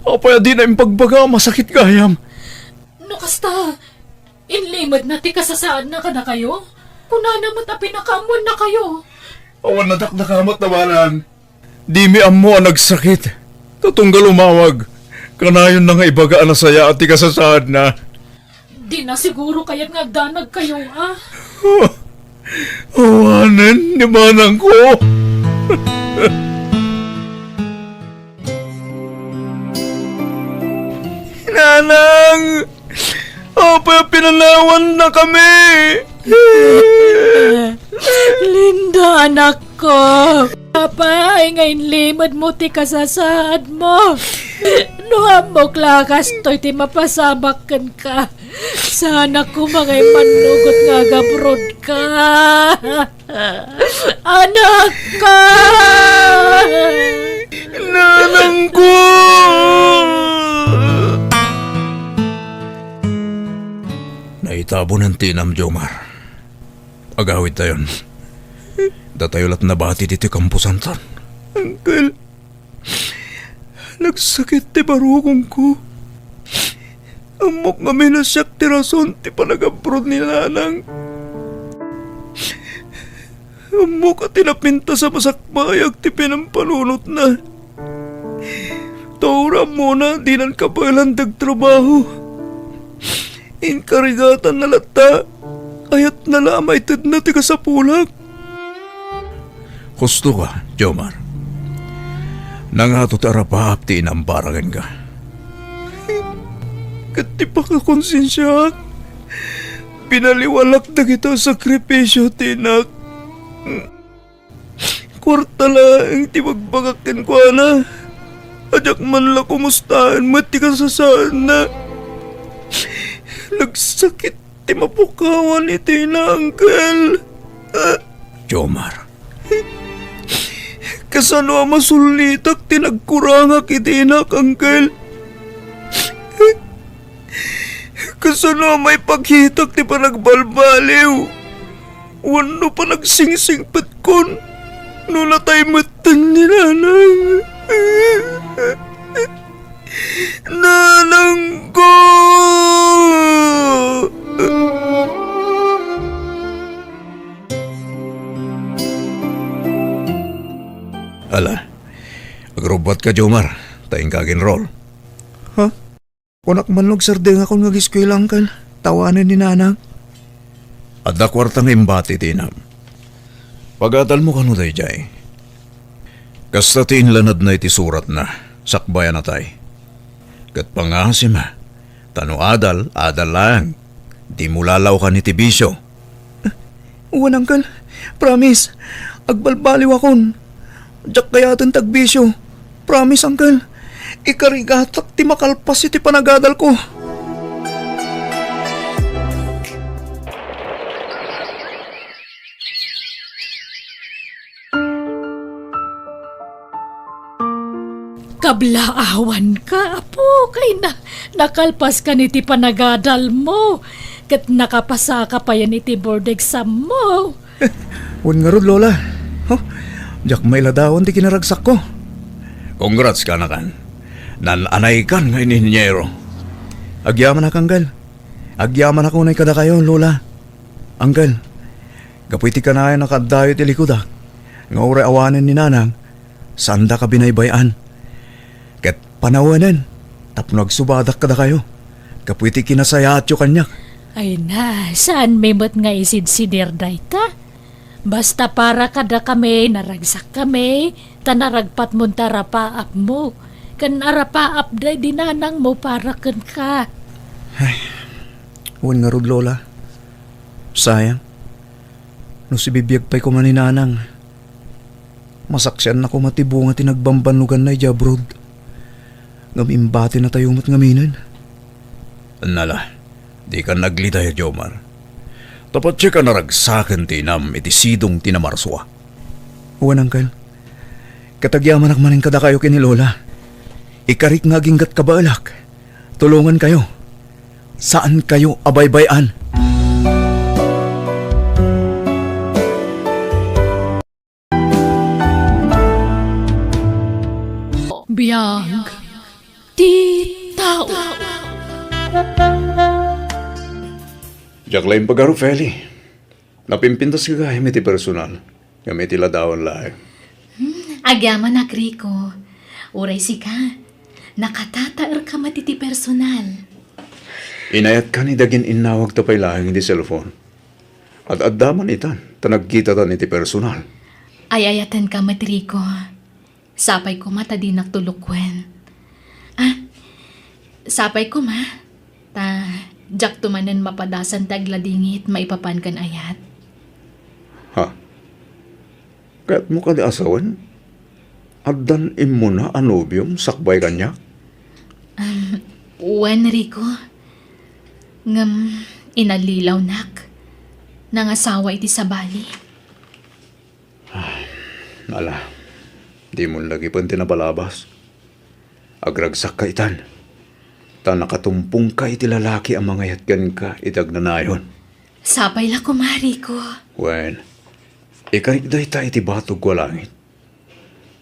Apay a dina impagbaga a masakit gayam? No kasta, inlimedna ti kasasaadna kadakayo? Kunana met a pinakaammoannakayo. Awan nadakdakamat, manang. Dimi ammo a nagsakit. Ta tunggal umawag, kanayonna nga ibaga a nasayaat ti kasasaadna. Dina siguro kayat nga agdanagkayo, a. Awanen ni manangko. Nanang! Apay a pinanawannakami? Linda, anakko. Apay nga inlimedmo ti kasasaadmo? No ammok la a kastoy ti mapasamak kenka, saanak koma nga immannugot nga agabrodka. Anakko! Nanangko! Naitabonen ti inam, Jomar. Agawidtayon. Datayo la't nabati ditoy kamposanton. Uncle, nagsakit ti barukongko. Ammok ngamin a siak ti rason ti panag-abroad ni Nanang. Ammok a ti napintas a masakbayak ti pinampalunotna. Ta uray ammona dinan kabaelan ti agtrabaho. Inkarigatanna latta, ayatna la a maitedna ti kasapulak. Husto ka, Jomar. Nangato ti arapaap ti inam para kenka. Ket ti pakakonsensiaak, Pinaliwalak dagita a sakripisio, Tinak. Kuarta laeng ti bagbagak kenkuana. A diak man la kumustaen met ti kasasaadna. Nagsakit ti mapukawan iti ina, Uncle. Jomar. Kasano a masullitak ti nagkurangak iti inak, Uncle? Kasano a maipakitak ti panagbalbaliw wenno panagsingsipetkon no natay metten ni nanang? Nanangko! Ala, agrubbuatka, Jomar, ta inka aginrol. Ha? Kunak man no agsardengakon nga ageskuela, Uncle, ta awanen ni nanang. Adda kuarta nga imbati ti inam. Pagadalmo kano daydiay. Kasta ti inlanadna iti suratna, sakbay a natay. Ket pangasim, ta no adal, adal laeng. Dimo lalaokan iti bisio. Wen, Uncle. Promise. Agbalbaliwakon. Diak kayaten ti agbisio. Promise, Uncle. Ikarigatak ti makalpas iti panagadalko. Kablaawanka, apo, kayna, nakalpaska iti panagadalmo, ket nakapasaka payen iti board exammo. Wen ngarud, Lola. Huh? Diak mailadawan ti kinaragsakko. Congrats kanakan. Nan-anaykan nga inhinyero. Agyamanak, Uncle. Agyamanak unay kadakayo, Lola. Uncle, gapu iti kanayon a kaaddayo iti likudak, nga uray awanen ni Nanang, saandaka binaybay-an. Ket panawenen tapno agsubadak kadakayo gapu iti kinasayaatyo kaniak. Ay na, saanmi met nga isidsidir dayta? Basta para kadakami, naragsakkami, ta naragpatmon ti arapaapmo, ken arapaap daydi nanangmo para kenka. Ay, wen ngarud, Lola. Sayang. No sibibiag pay koma ni Nanang, masaksianna koma ti bunga ti nagbambannoganna idiay abroad. Ngem imbatinatayo met ngaminen. Nala, dikan naglidaya, Jomar. Ta patien a naragsaken ti inam iti sidong ti namarsua. Wen, Uncle. Ket agyamanak manen kadakayo ken ni Lola. Ikarik nga aginggat kabaelak. Tulongankayo. Saankayo a baybay-an. Biag ti tao. Diak la impagaro, Feli. Napimpintas gagayam iti personal, ngem iti ladawan laeng. Hmm, agyamanak, Rico. Uray sika, nakatataerka met iti personal. Inayatkan iti agin-innawagta pay laeng iti cellphone. Ad-adda man itan, ta nagkitatan iti personal. Ay-ayatenka met, Rico. Sapay koma ta dinak tulokuen. Ah, sapay koma ta diakto manen mapadasan ti agladingit maipapan ken ayat. Ha? Kayatmo kadi a sawen? Addan immuna a nobiom sakbay kaniak? Um, wen, Rico. Ngem inallilawnak. Nangasawa iti sabali. Ala, dimon lagipen ti napalabas. Agragsakka itan, ta nakatumpongka iti lalaki a mangayat kenka iti agnanayon. Sapay la koma, Rico. Wen, ikarik dayta iti batogko a langit.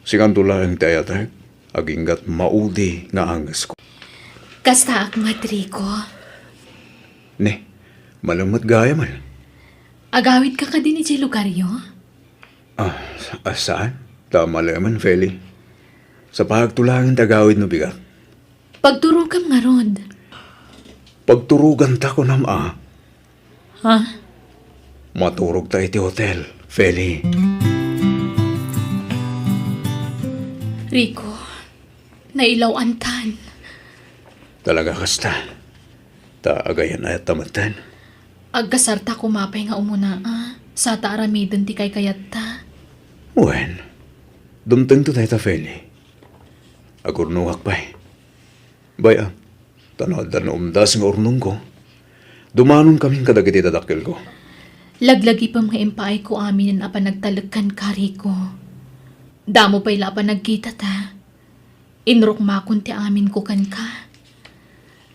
Singanto laeng ti ayatek, aginggat maudi nga angesko. Kastaak met, Rico. Ne, malem met gayam. Agawidka kadin idiay lugaryo? Ah, sa-, ah, saan? Ta malemen, Feli. Sapagto laeng ti agawid no bigat. Pagturogam ngarud. Pagturoganta, kunam a. Ha? Maturogta iti hotel, Feli. Rico, nailaw-antan. Talaga kasta. Ta agayan-ayatta metten. Agkasarta koma pay nga umuna, a, sa ta aramiden ti kaykayatta. Wen, dumtengto dayta, Feli. Agurnongak pay. Bay-am, ta no adda naumdas nga urnongko, dumanonkamin kadagiti dadakkelko. Laglagipem nga impaayko aminen a panagtalek kenka, Rico. Damo pay la a panagkitata. Inrukmakon ti aminko kenka.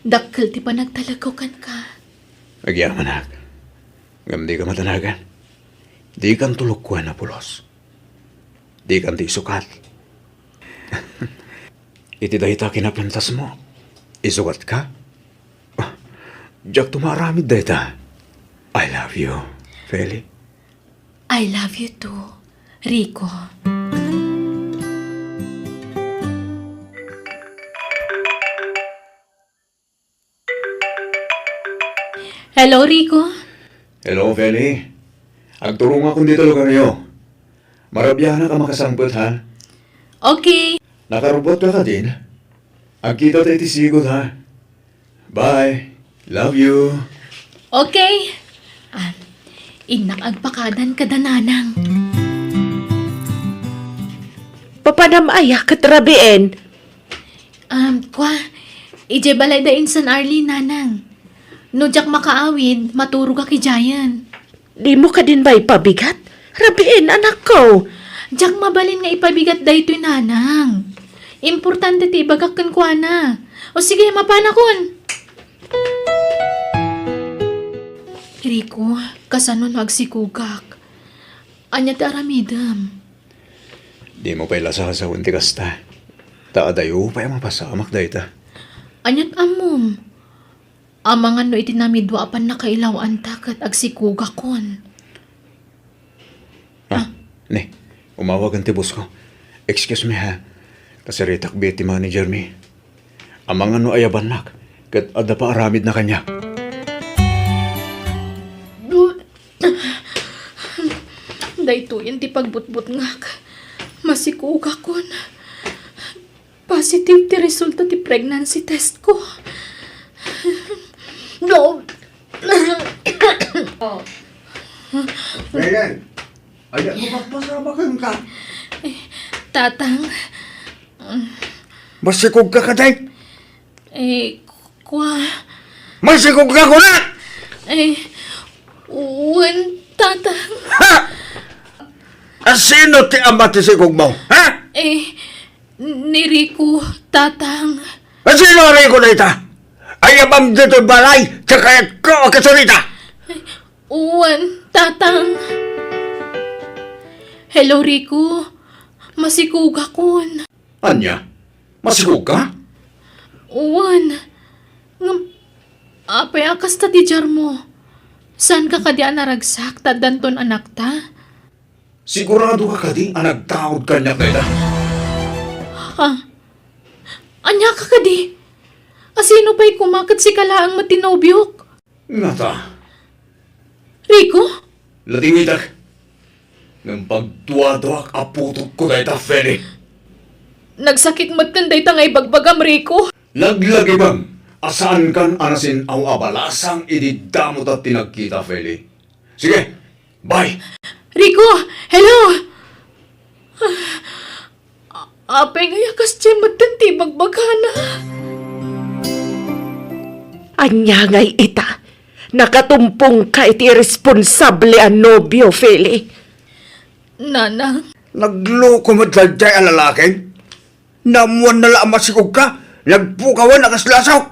Dakkel ti panagtalekko kenka. Agyamanak. Ngem dika madanagan. Dikanto lukkuen a pulos. Dikan ti isukat. Iti dayta kinapintasmo, isukatka? Ah, diakto maaramid dayta. I love you, Feli. I love you too, Rico. Hello, Rico. Hello, Feli. Agturongakon dita lugaryo. Marabianak a makasangpet, ha? Okay. Nakarubotka kadin? Agkitata iti sigud, ha? Bye. Love you. Okay. Ah, innak agpakadan kada nanang. Papanam aya ket rabien? Um, kua, idiay balay da insan Arlene, nanang. No diak makaawid, maturogak idiayen. Dimo kadin maipabigat? Rabien, anakko. Diak mabalin nga ipabigat daytoy, nanang. Importante ti ibagak kenkuana. O sige, mapanakon. Rico, kasano no agsikogak? Ania ti aramidem? Dimo pay la sasawen ti kasta. Ta adayo pay a mapasamak dayta. Aniat ammom? Amangan no iti namidwa a pannakailaw-anta ket agsikogakon. Ah, ah, ne, umawagen ti boss ko. Excuse me, ha. Kasaritak biit ti manager mi. Amangan no ayabannak, ket adda paaramidna kaniak. Daytoyen ti pagbutbutngak. Masikogakon. Positive ti resulta ti pregnancy test ko. No. Oh. Ryan, ania ti mapasamakenka? Eh, Tatang. Masikogka kadi? Eh, kua. Masikogka kuna? Eh, wen, Tatang. Ha? Asino ti ama ti sikogmo? Ha? Eh, ni Rico, Tatang. Asino a Rico dayta? Ayabam ditoy balay, ti kayatko a kasurita. Wen, Tatang. Hello, Rico. Masikogakon. Ania? Masikogka? Wen. Ngem, apay a kasta ti diarmo? Saanka kadi a naragsak ta addanton anakta? Siguradoka kadi a nagtaud kaniak dayta? Ha? Aniaka kadi? Asino pay koma ket sika laeng met ti nobiok? Ngata. Rico? Latingitek. Ngem pagduaduak a putotko dayta, Feli. Nagsakit metten dayta nga ibagbagam, Rico. Laglagipem a saankan a nasin-aw a balasang idi damo ta ti nagkita, Feli. Sige, bye! Rico! Hello! Apay ngay a kasdiay metten ti ibagbagana? Ania ngay ita? Nakatumpongka iti irresponsable a nobio, Feli. Nanang. Nagloko met daydiay a lalaki. Naammoanna la a masikogka, nagpukawen a kas lasok.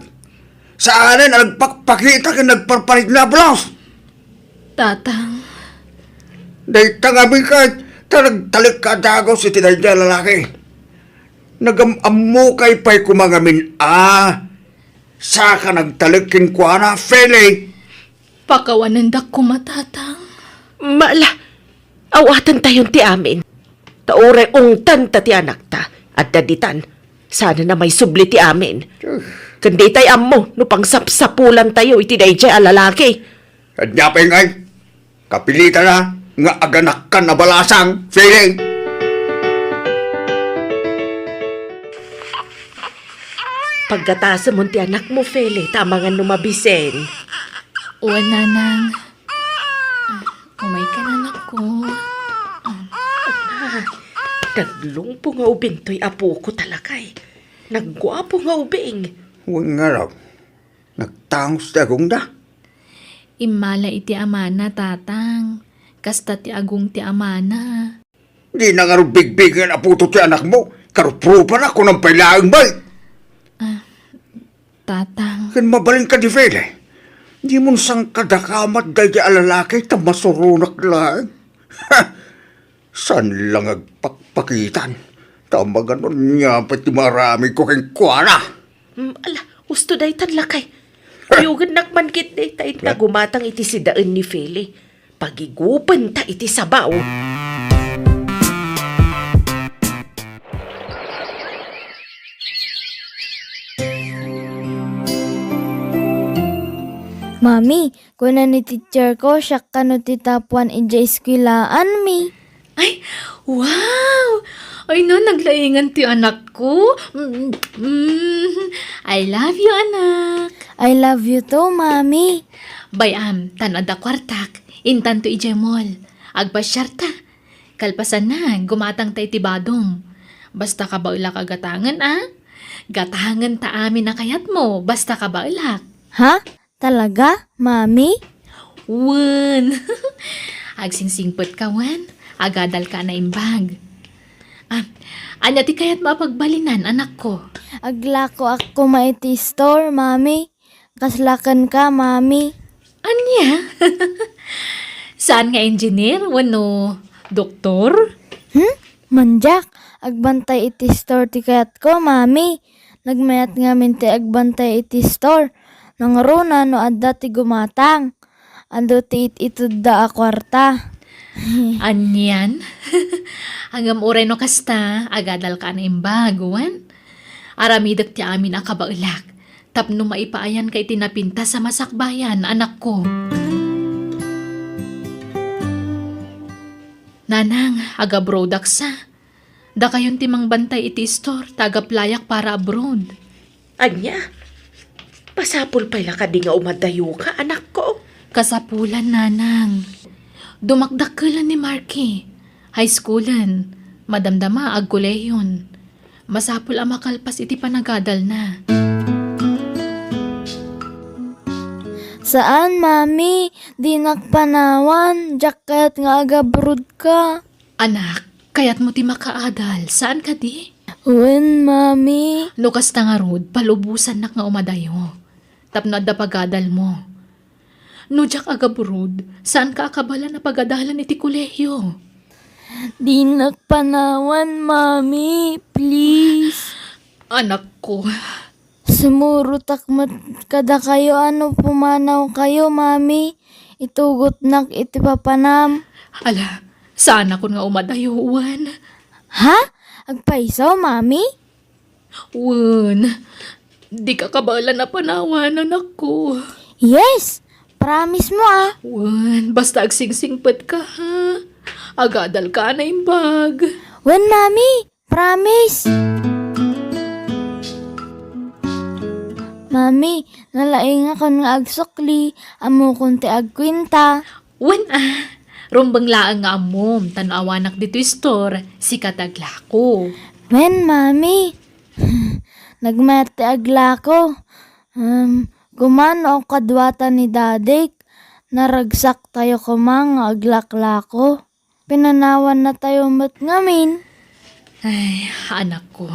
Saanen a nagpakpakita ken nagparparikna a pulos. Tatang. Dayta ngamin ket ta nagtalekka a dagus iti daydiay a lalaki. Nagam-ammokay pay koma ngamin a saka nagtalek kenkuana, Feli. Pakawanendak koma, Tatang. Mala, aw-atentayon ti amin. Ta uray ungtanta ti anakta, adda ditan. Saanen a maisubli ti amin. Ken ditay ammo no pangsapsapulantayo iti daydiay a lalaki. Ania pay ngay? Kapilitana nga aganakkan a balasang, Feli. Paggatasemon ti anakmo, Feli, ta amangan no mabisen. Wen, Nanang. Ah, umay ka, anakko. Ah, naglungpo nga ubing toy apoko ta lakay. Nagguapo nga ubing. Wen ngarud, nagtangos ti agongda. Immala iti amana, Tatang. Kasta ti agong ti amana. Dina ngarud bigbiggen a puto ti anakmo. Karuprupa na, kunam pay laeng, bay. Ah, Tatang. Ken mabalin kadi, Fele? Dimon sangkadakamat daydi a lalaki ta masuronak laeng. Ha! Saan lang agpakpakitan? Ta maganun nga pay ti maaramidko kenkuana. Hmm, ala, husto daytan lakay. Kuyogennak man ketdi ta inta gumatang iti sidaen ni Fele. Pagigupenta iti sabaw. Mami, kuna ni teacher ko, siak kano ti top one idiay eskwelaanmi. Ay, wow! Ay na, naglaingan ti anakko. Mm, mm. I love you, anak. I love you too, Mami. Bay-am, ta no adda kuartak, intanto idiay mall. Agpasiarta. Kalpasanna, gumatangta iti badom. Basta kabaelak a gatangen, a? Gatangen ta amin a kayatmo, basta kabaelak. Ha? Talaga, Mami? Wen. Agsingsingpetka wen, agadalka a naimbag. Ah, ania ti kayatmo a pagbalinan, anakko? Aglakoak koma iti store, Mami. Kasla kenka, Mami. Ania? Saan nga engineer wenno doktor? Hmm? Mandiak, agbantay iti store ti kayatko, Mami. Nagmayat ngamin ti agbantay iti store. Nangruna no adda ti gumatang. Adu ti it-itedda a kuarta. Anian? Ngem uray no kasta, agadalka a naimbag, wen? Aramidek ti amin a kabaelak, tapno maipaayanka iti napintas a masakbayan, anakko. Nanang, agabroadaksa. Dakayon ti mangbantay iti istor ta agaplayak para abroad. Ania? Masapul pay la kadi nga umadayoka, anakko? Kasapulan, Nanang. Dumakdakkelan ni Marky. High schoolen. Madamdama, agkolehion. Masapul a makalpas iti panagadalna. Saan, Mami. Dinak panawan. Diak kayat nga agabroad ka. Anak, kayatmo ti makaadal, saan kadi? Wen, Mami. No kasta ngarud, palubosannak nga umadayo. Tapno adda pagadalmo. No diak agabroad, saanka a kabaelan a pagadalan iti kolehio. Dinak panawan, Mami. Please. Anakko. Sumurotak met kadakayo a no pumanawkayo, Mami. Itugotnak iti papanam. Ala, saanakon nga umadayo, wen. Ha? Agpayso, Mami? Wen. Dika kabaelan a panawan, anakko. Yes! Promise mo, ah. Wen, basta agsingsingpetka, ha? Agadalka a naimbag. Wen, Mami. Promise! Mami, nalaingakon nga agsukli, ammokon ti agkuenta. Wen a, rumbeng laeng nga ammom, ta no awanak ditoy store, sika ti aglako. Wen, Mami. Nagmayat ti aglako. Um, kumano kaduata ni Dadik, naragsak tayo koma nga aglaklako. Pinanawannatayo met ngamin. Ay, anakko.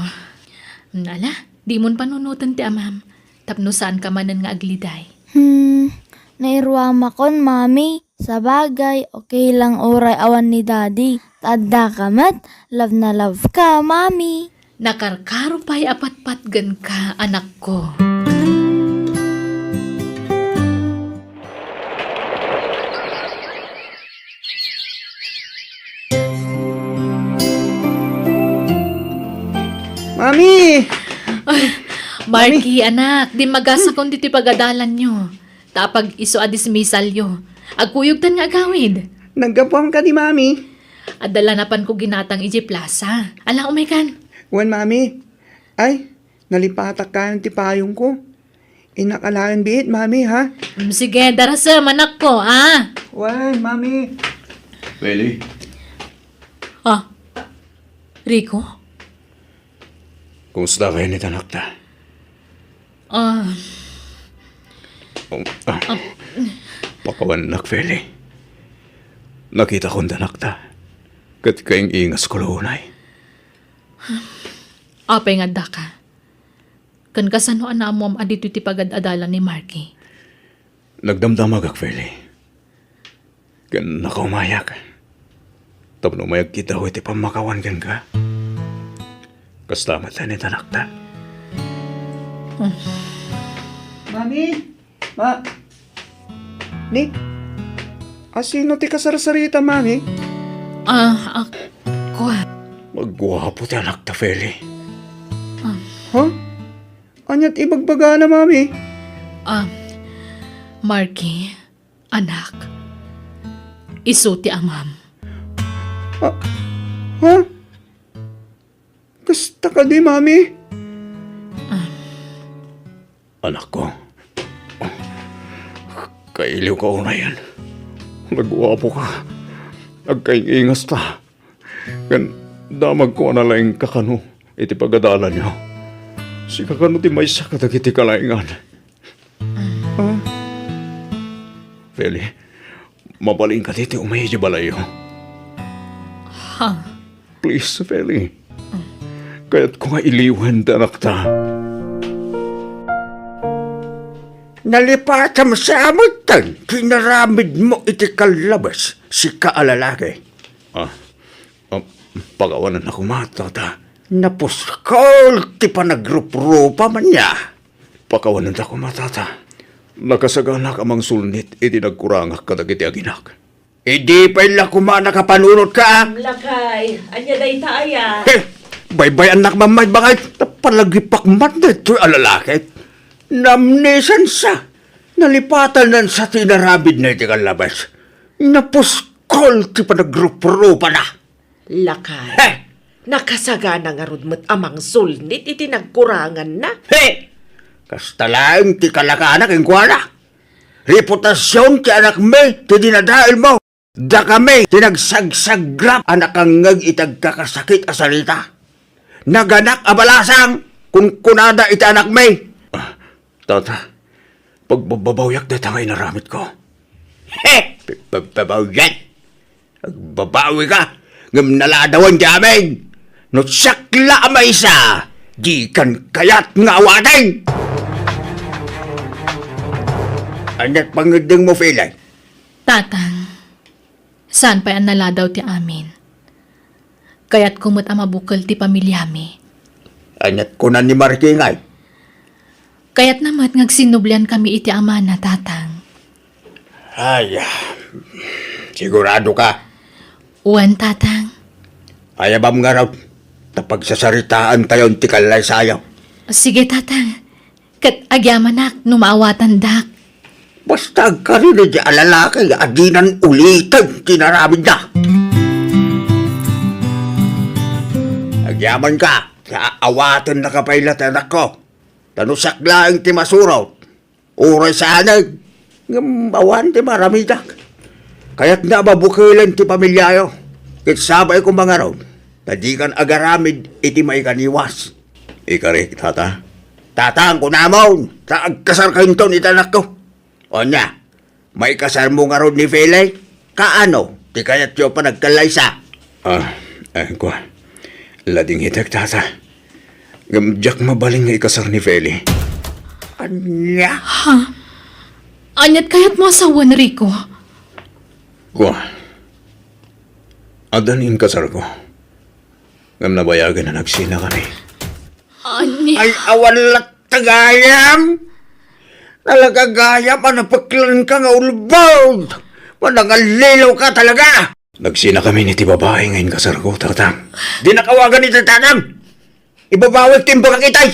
Ala, dimon panunoten ti amam, tapno saanka manen nga agliday. Hmm, nairuamakon, Mami. Sabagay, okay lang uray awan ni Daddy. Ta addaka met, love na love ka, Mami. Nakarkaro pay a patpatgenka, anakko. Mami! Ay, Marky, Mami! Anak, dimmagasakon ditoy pagadalanyo. Ta apag-isu a dismissalyo. Agkuyogtan nga agawid. Naggapuam kadi, Mami? Adda la napanko ginatang idiay plaza. Ala, umaykan. Wen, Mami. Ay, nalipatak kayon ti payongko. Innak alaen biit, Mami, ha? Mm, sige, darasem, anakko, ah. Wen, Mami. Bailey. Ah, Rico? Kumusta kayo ni tanakta? Ah. Um, ah. Pakawannak, Feli. Nakita kon tanakta. Ket kaing-ingas ko unay. Apay nga addaka? Ken kasano a naammoam a ditoy ti pagad-adalan ni Marky? Nagdamdamagak, Feli. Ken nakaumayak. Tapno mayagkitaw iti pammakawan kenka. Kasta met ni tanakta. Mami? Ma-, Ni? Asino ti kasarsarita, Mami? Ah, ah, kua. Magguapo ti anakta, Feli. Ah. Ha? Aniat ibagbagana, Mami? Ah, Marky, anak, isu ti amam. Ah, ha? Kasta kadi, Mami? Ah. Anakko, kailiwka unayen. Nagguapoka. Agkaing-ingasta. Ken damagko a nalaingka kano iti pagadalanyo. Sika kano ti maysa kadagiti kalaingan. Ah. Feli, mabalin kadi ti umay idiay balayyo? Ha? Please, Feli. Kayatko nga iliwen ti anakta. Nalipatam sa amutan ti inaramidmo iti kallabas, sika a lalaki. Ah, ah, pakawananna koma, tata. Napuskol ti panagruprupa man ya. Pakawananna koma, tata. Nakasaganak a mangsulnit iti nagkurangak kadagiti aginak. Idi pay la koma nakapanunotka. Lakay, ania dayta aya? He, baybay-annak man met, bakit? Napalagipak man daytoy a lalaki. Naamnesansa. Nalipatanan sa ti inaramidna iti kallabas. Napuskol ti panagruprupa na. Lakay. He! Nakasagana ngarud met a mangsulnit iti nagkuranganna. He! Kasta laeng ti kalakana kenkuana. Reputasion ti anakmi ti dinadaelmo. Dakami ti nagsagsagrap a nakangngeg iti agkakasakit a sarita. Naganak a balasang, kunkunada iti anakmi. Ah, tata, pagbabawyak dayta nga inaramidko. He! Pagbabawyak? Agbabawika, ngem naladawan ti amin. No siak la a maysa, dikan kayat nga awaten. Aniat pangngeddengmo, Feli? Tatang, saan pay a naladaw ti amin. Kayatko met a mabukel ti pamiliami. Aniat kuna ni Marky ngay? Kayatna met nga agsinnubliankami iti amana, Tatang. Ay, ah, sigurado ka? Wen, Tatang. Ayabam ngarud, ta pagsasaritaantayon ti kallaysayo. Sige, Tatang. Ket agyamanak no maawatandak. Basta agkarina di a lalaki a dinan uliten ti inaramidna. Agyamanka, ta awatennaka pay la ti anakko. Ta no siak laeng ti masurot, uray saanen, ngem awan ti maaramidak. Kayatna a mabukelen ti familiayo, ket sabayko mangarud, ta dikan agaramid iti maikaniwas. Ikarik, tata? Tatang, kunamon, ta agkasarka inton iti anakko. Ania, maikasarmo ngarud ni Feli? Kaano ti kayatyo a panagkallaysa? Ah, eh, kua. Ladingitek, tata. Ngem diak mabalin nga ikasar ni Feli. Ania? Ha? Aniat kayatmo a sawen, Rico? Kua. Adda ni inkasarko. Ngem nabayagen a nagsinakami. Ania? Ay, awan latta gayam! Talaga gayam a napeklanka nga ulbod! Manangallilaw ka talaga! Nagsinakami iti babai nga inkasarko, tatang. Dinak awagan iti tatang! Ibabawik ti imbagak itay!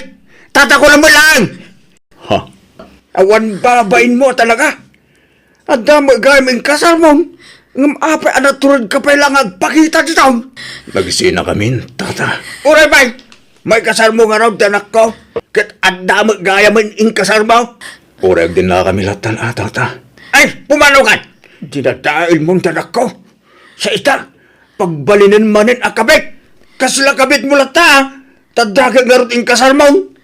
Tatako lang mo lang! Ha? Awan babainmo talaga! Adda met gayam inkasarmon, ngem apay a naturedka pay la nga agpakita ditoy? Nagsinakamin, tata. Uray pay! Maikasarmo ngarud ti anakko. Ket adda met gayamen inkasarmo? Uray agdennakami latta, a, tata. Ay, pumanaw kan! Dinadaelmon ti anakko. Sa ita, pagbalinen manen a kabit. Kasla kabitmo latta, a. Ta dakkel ngarud inkasarmon.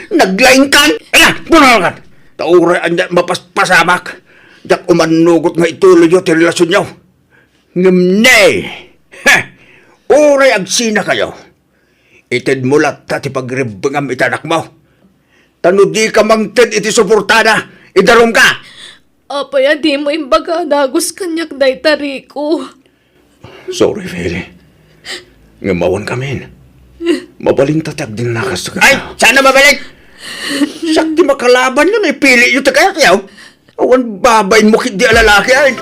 Naglaingkan! Ala, pumanaw kan! Ta uray ania mapaspasamak, diak umannugot nga ituloyyo ti relasionyo. Ngem ne! Uray agsinakayo. Itedmo latta ti pagribbengam iti anakmo. Ta no dika mangted iti suportana, idarumka! Apay a dimo imbaga a dagus kaniak dayta, Rico? Sorry, Feli. Ngem awan kamin. Mabalinta ti agdinnakas. Ay, saan a mabalik? Siak ti makalabanyo no ipiliyo ti kayatyo. Awan babainmo ketdi a lalaki, ay.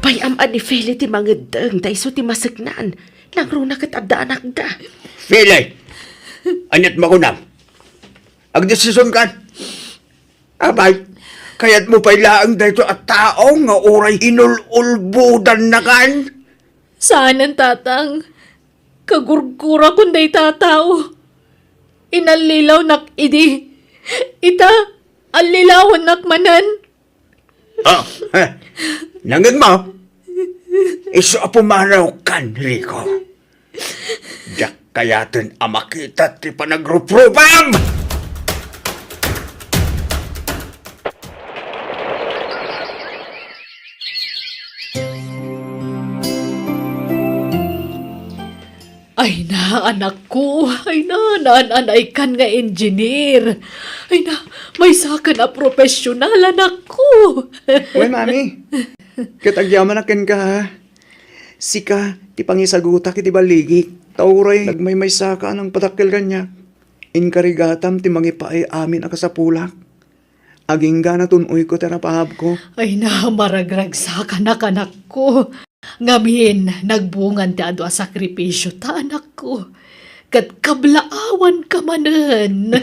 Bay-am a ni Feli ti mangeddeng ta isu ti maseknan. Nangruna ket adda anakda. Feli, aniat makunam? Agdesisionkan? Apay, kayatmo pay laeng daytoy a tao nga uray inul-ulbodannakan? Saanen, Tatang. Kagurgurakon dayta a tao. Inallilawnak idi. Ita, allilawannak manen. Oh, eh, nangngegmo? Isu a pumanaw kan, Rico. Diak kayaten a makita ti panagruprupam! Ay na, anakko. Ay na, naan-anaykan nga engineer. Ay na, maysakan a profesional, anakko. Uy, Mami. Ket agyamanak kenka, ha? Sika ti pangisagutak iti balligik. Ta uray nagmaymaysaka a nangpadakkel kaniak. Inkarigatam ti mangipaay amin a kasapulak. Agingga natun-oyko ti napaabko. Ay na, maragragsakanak, anakko. Ngamin, nagbungan ti adu a sakripisiota, anakko. Ket kablaawanka manen.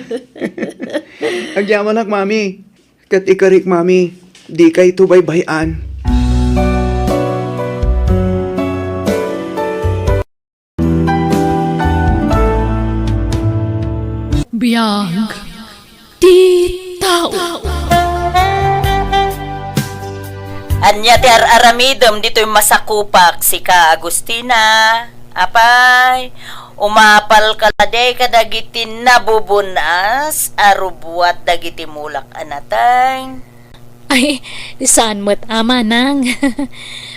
Agyamanak, Mami. Ket ikarik, Mami. Dikayto baybay-an. Biag ti tao. Ania ti ar-aramidem ditoy masakupak, sika, Agustina? Apay, umapalka la kadi kadagiti nabubun-as a rubuat dagiti mulak a natay? Ay, saan met a, manang.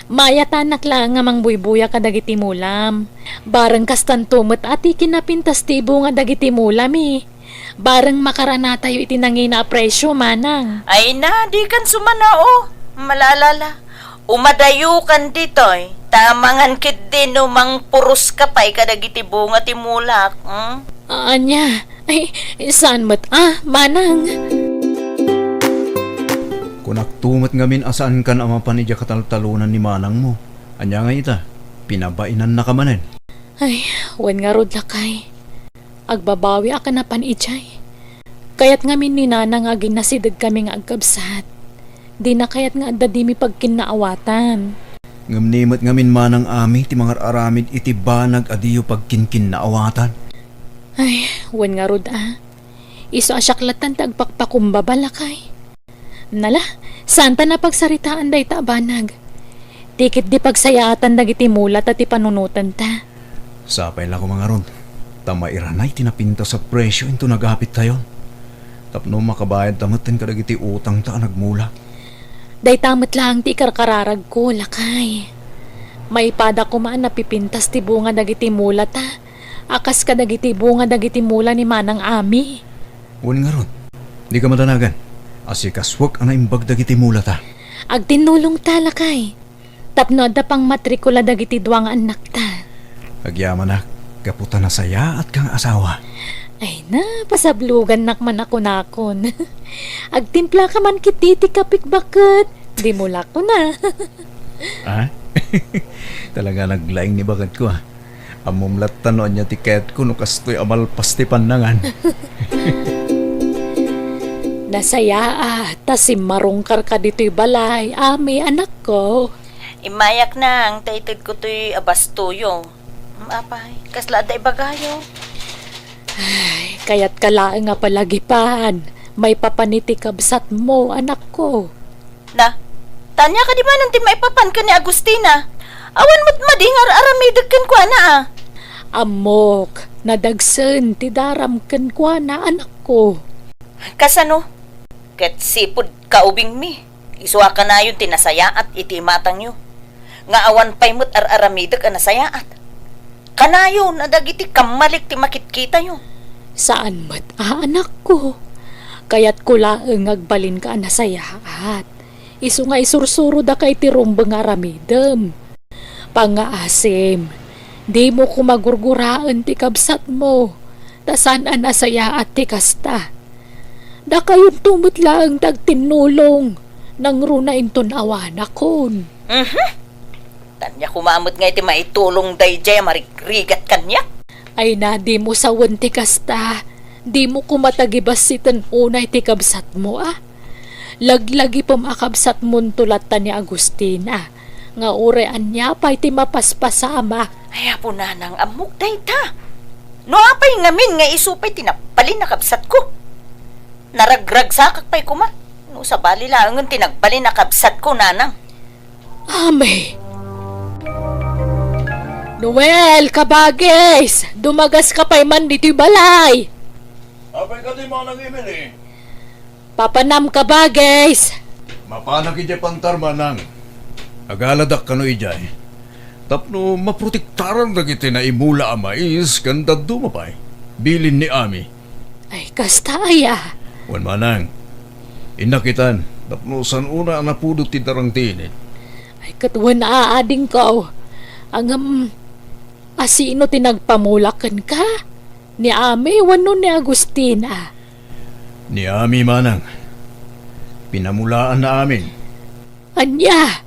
Maayatanak laeng a mangbuybuya kadagiti mulam. Bareng kastanto met a ti kinapintas ti bunga dagiti mulam, eh. Bareng makaranatayo iti nangina a presio, manang. Ay na, dikan sumanao. Malalala. Umadayukan ditoy. Ta amangan ketdi no mangpuroska pay kadagiti bunga ti mulak, hmm? Ania? Ay, saan met a, manang? Kunakto met ngamin a saankan a mapan idiay kataltalonan ni manangmo. Ania ngay ita? Pinabainannaka manen? Ay, wen ngarud, lakay. Agbabawiak a napan idiay. Kayat ngamin ni Nana nga aginasidegkami nga agkabsat. Dina kayat nga adda dimi pagkinnaawatan. Ngem ni met ngamin manang Ami ti mangar-aramid iti banag a diyo pagkinkinnaawatan. Ay, wen ngarud a. Isu a siak lattan ti agpakpakumbaba, lakay. Nala, saanta a pagsaritaan dayta a banag. Ti ketdi pagsayaatan dagiti mula ta ti panunotanta. Sapay la koma ngarud, ta mairanay ti napintas a presio inton agapittayon. Tapno makabayadta metten kadagiti utangta a nagmula. Dayta met laeng ti ikarkararagko, lakay. Maipada koma a napipintas ti bunga dagiti mulata a kas kadagiti bunga dagiti mula ni Manang Ami. Wen ngarud, dika madanagan a sikasuak a naimbag dagiti mulata. Agtinnulongta, lakay, tapno adda pangmatrikula dagiti dua nga annakta. Agyamanak, gapu ta nasayaatka nga asawa. Ay na, pasablogannak man a kunakon. Agtimplaka man ketdi ti kapik baket. Di mulakona. Ah? Talaga naglaing ni baketko, ah. Ammom latta no ania ti kayatko no kastoy a malpas ti pannangan. Nasayaat ta simmarungkarka ditoy balay, Ami, anakko. Immayak nang ta itedko toy a bastoyo. Mm, apay, kasla adda ibagayo? Ay, kayatka laeng a palagipan, maipapan iti kabsatmo, anakko. Na, ta ania kadi manen ti maipapan ken ni Agustina? Awan met madi nga ar-aramidek kenkuana a. Ammok, nadagsen ti daram kenkuana, anakko. Kasano? Ket sipud kaubingmi, isu a kanayon ti nasayaat iti imatangyo, nga awan pay met ar-aramidek a nasayaat. Kanayon a dagiti kammalik ti makitkitayo. Saan met a, anakko. Kayatko laeng nga agbalinka a nasayaat. Isu nga isursurodaka iti rumbeng nga aramidem. Pangngaasim, dimo koma gurguraen ti kabsatmo, ta saan a nasayaat ti kasta. Dakayonto met laeng ti agtinnulong, nangruna inton awanakon. Mhm. Ania koma met nga iti maitulong daydiay a marigrigat kaniak? Ay na, dimo sawen ti kasta. Dimo koma tagibassiten unay ti kabsatmo a. Laglagipem a kabsatmonto latta ni Agustina, nga uray ania pay ti mapaspasamak. Ay, Apo Nanang, ammok dayta. No apay ngamin nga isu pay ti nabalin a kabsatko? Naragragsakak pay koma no sabali laengen ti nagbalin a kabsatko, Nanang. Amen. Noel, kabagis! Dumagaska pay man ditoy balay! Apay kadi, Manang Emily? Papanam, kabagis! Mapanak idiay pantar, Manang. Agaladak kano idiay. Tapno maprotektaran dagiti naimula a mais ken dadduma pay. Bilin ni Ami. Ay, kasta aya? Wen, Manang. Innak itan, tapno saan unay a napudot ti darang ti init. Ay, ket wen a, adingko. Ngem, asino ti nagpamula kenka? Ni Ami wenno ni Agustina? Ni Ami, Manang. Pinamulaanna amin. Ania?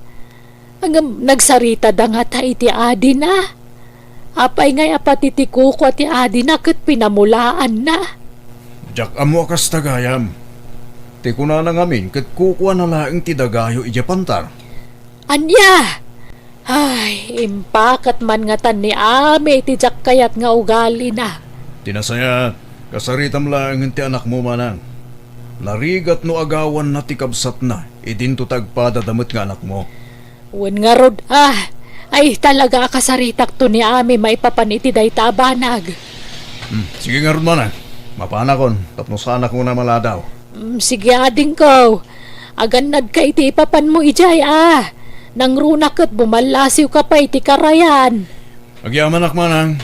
Ngem nagsaritada ngata iti adina? Apay ngay a pati ti kukua ti adina ket pinamulaanna? Diak ammo a kasta gayam. Ti kunana ngamin ket kukuana laeng ti dagayo idiay pantar. Ania? Ay, impakat man ngatan ni Ami iti diak kayat nga ugalina. Ti nasayaat, kasaritam laengen ti anakmo, Manang. Narigat no agawanna ti kabsatna, idinto ta agpadada met nga anakmo. Wen ngarud, ah, ay talaga a kasaritakto ni Ami maipapan iti dayta a banag. Hmm, sige ngarud, Manang. Mapanakon, tapno saanak unay maladaw. Mm, sige, adingko. Agannadka iti ipapanmo idiay, a. Nangruna ket bumallasiwka pay iti karayan. Agyamanak, Manang.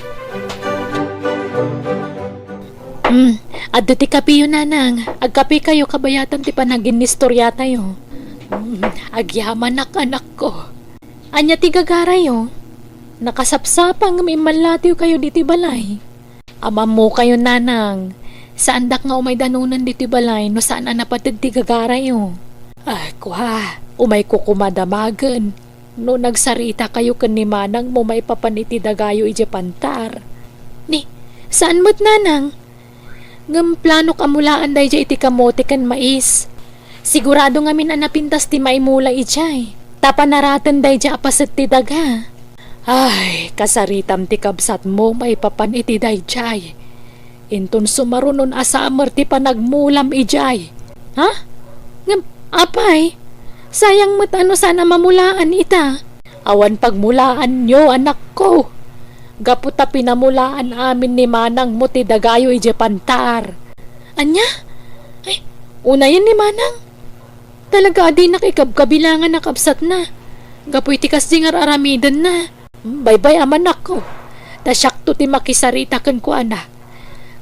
Mm, adda ti kapiyo, Nanang. Agkapikayo kabayatan ti panaginnistoriatayo. Mm, agyamanak, anakko. Ania ti gagarayo? Nakasapsapa ngem immallatiwkayo ditoy balay. Am-ammokayo, Nanang, saandak nga umay danunan ditoy balay no saan a napateg ti gagarayo. Ah, kua, umayko koma damagen no nagsaritakayo ken ni Manangmo maipapan iti dagayo idiay pantar. Ni, saan met, Nanang? Ngem planok a mulaan daydiay iti kamote ken mais. Sigurado ngamin a napintas ti maimula idiay, ta panaraten daydiay a paset ti daga. Ay, kasaritam ti kabsatmo maipapan iti daydiay. Inton sumarunon a samer ti panagmulam idiay. Ha? Ngem, apay, sayang met a no saan a mamulaan ita. Awan pagmulaanyo, anakko. Gapu ta pinamulaan amin ni manangmo ti dagayo idiay pantar. Ania? Ay, unayen ni manang. Talaga a dinak ikabkabilangan a kabsatna. Gapu iti kasdi nga ar-aramidenna. Baybay-am, anakko. Ta siakto ti makisarita kenkuana.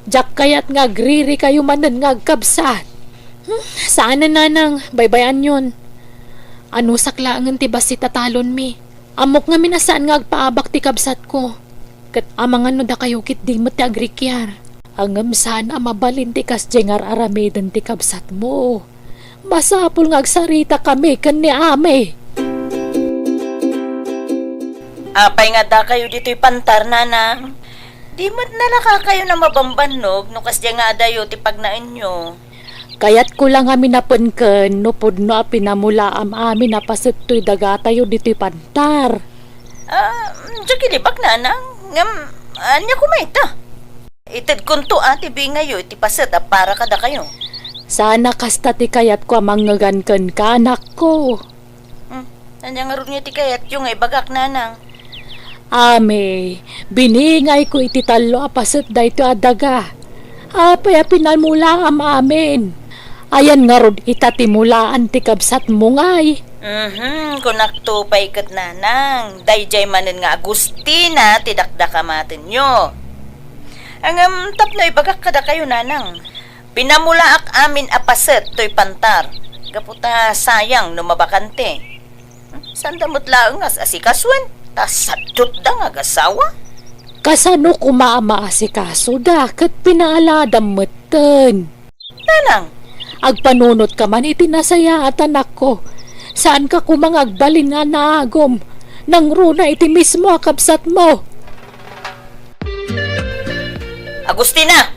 Diak kayat nga agririkayo manen nga agkabsat. Hmm, saanen, nanang, baybay-anyon. Anusak laengen ti bassit a talonmi. Ammok ngamin a saan nga agpaabak ti kabsatko. Ket amangan no dakayo ketdi met ti agrikiar. Ngem saan a mabalin ti kasdiay nga ar-aramiden ti kabsatmo. Masapul nga agsaritakami ken ni Ami. Apay nga addakayo ditoy pantar, nanang? Di met nalakakayon a mabambannog no kasdiay nga adayo ti pagnaenyo. Kayatko la nga minapnken no pudno a pinamulaam amin a paset toy dagatayo ditoy pantar. Ah, diak ilibak, nanang. Ngem, ania koma ita? Itedkonto a ti bingayo iti paset a para kadakayo. Saan a kasta ti kayatko a mangngegan kenka, anakko. Hmm, ania ngarud nga ti kayatyo nga ibagak, nanang? Ami, biningayko iti tallo a paset daytoy a daga. Apay a pinamulaam amin? Ayan ngarud ita ti mulaan ti kabsatmo ngay? Mhm, kunakto pay ket, nanang, daydiay manen nga Agustina ti dakdakamatenyo. Ngem tapno ibagak kadakayo, nanang, pinamulaak amin a paset toy pantar, gapu ta sayang no mabakante. Saanda met laeng nga as-asikasuen, ta sadutda nga agasawa. Kasano koma a maasikasoda ket pinaaladam metten? Nanang! Agpanunotka man iti nasayaat, anakko. Saanka koma nga agbalin nga naagum. Nangruna iti mismo a kabsatmo. Agustina!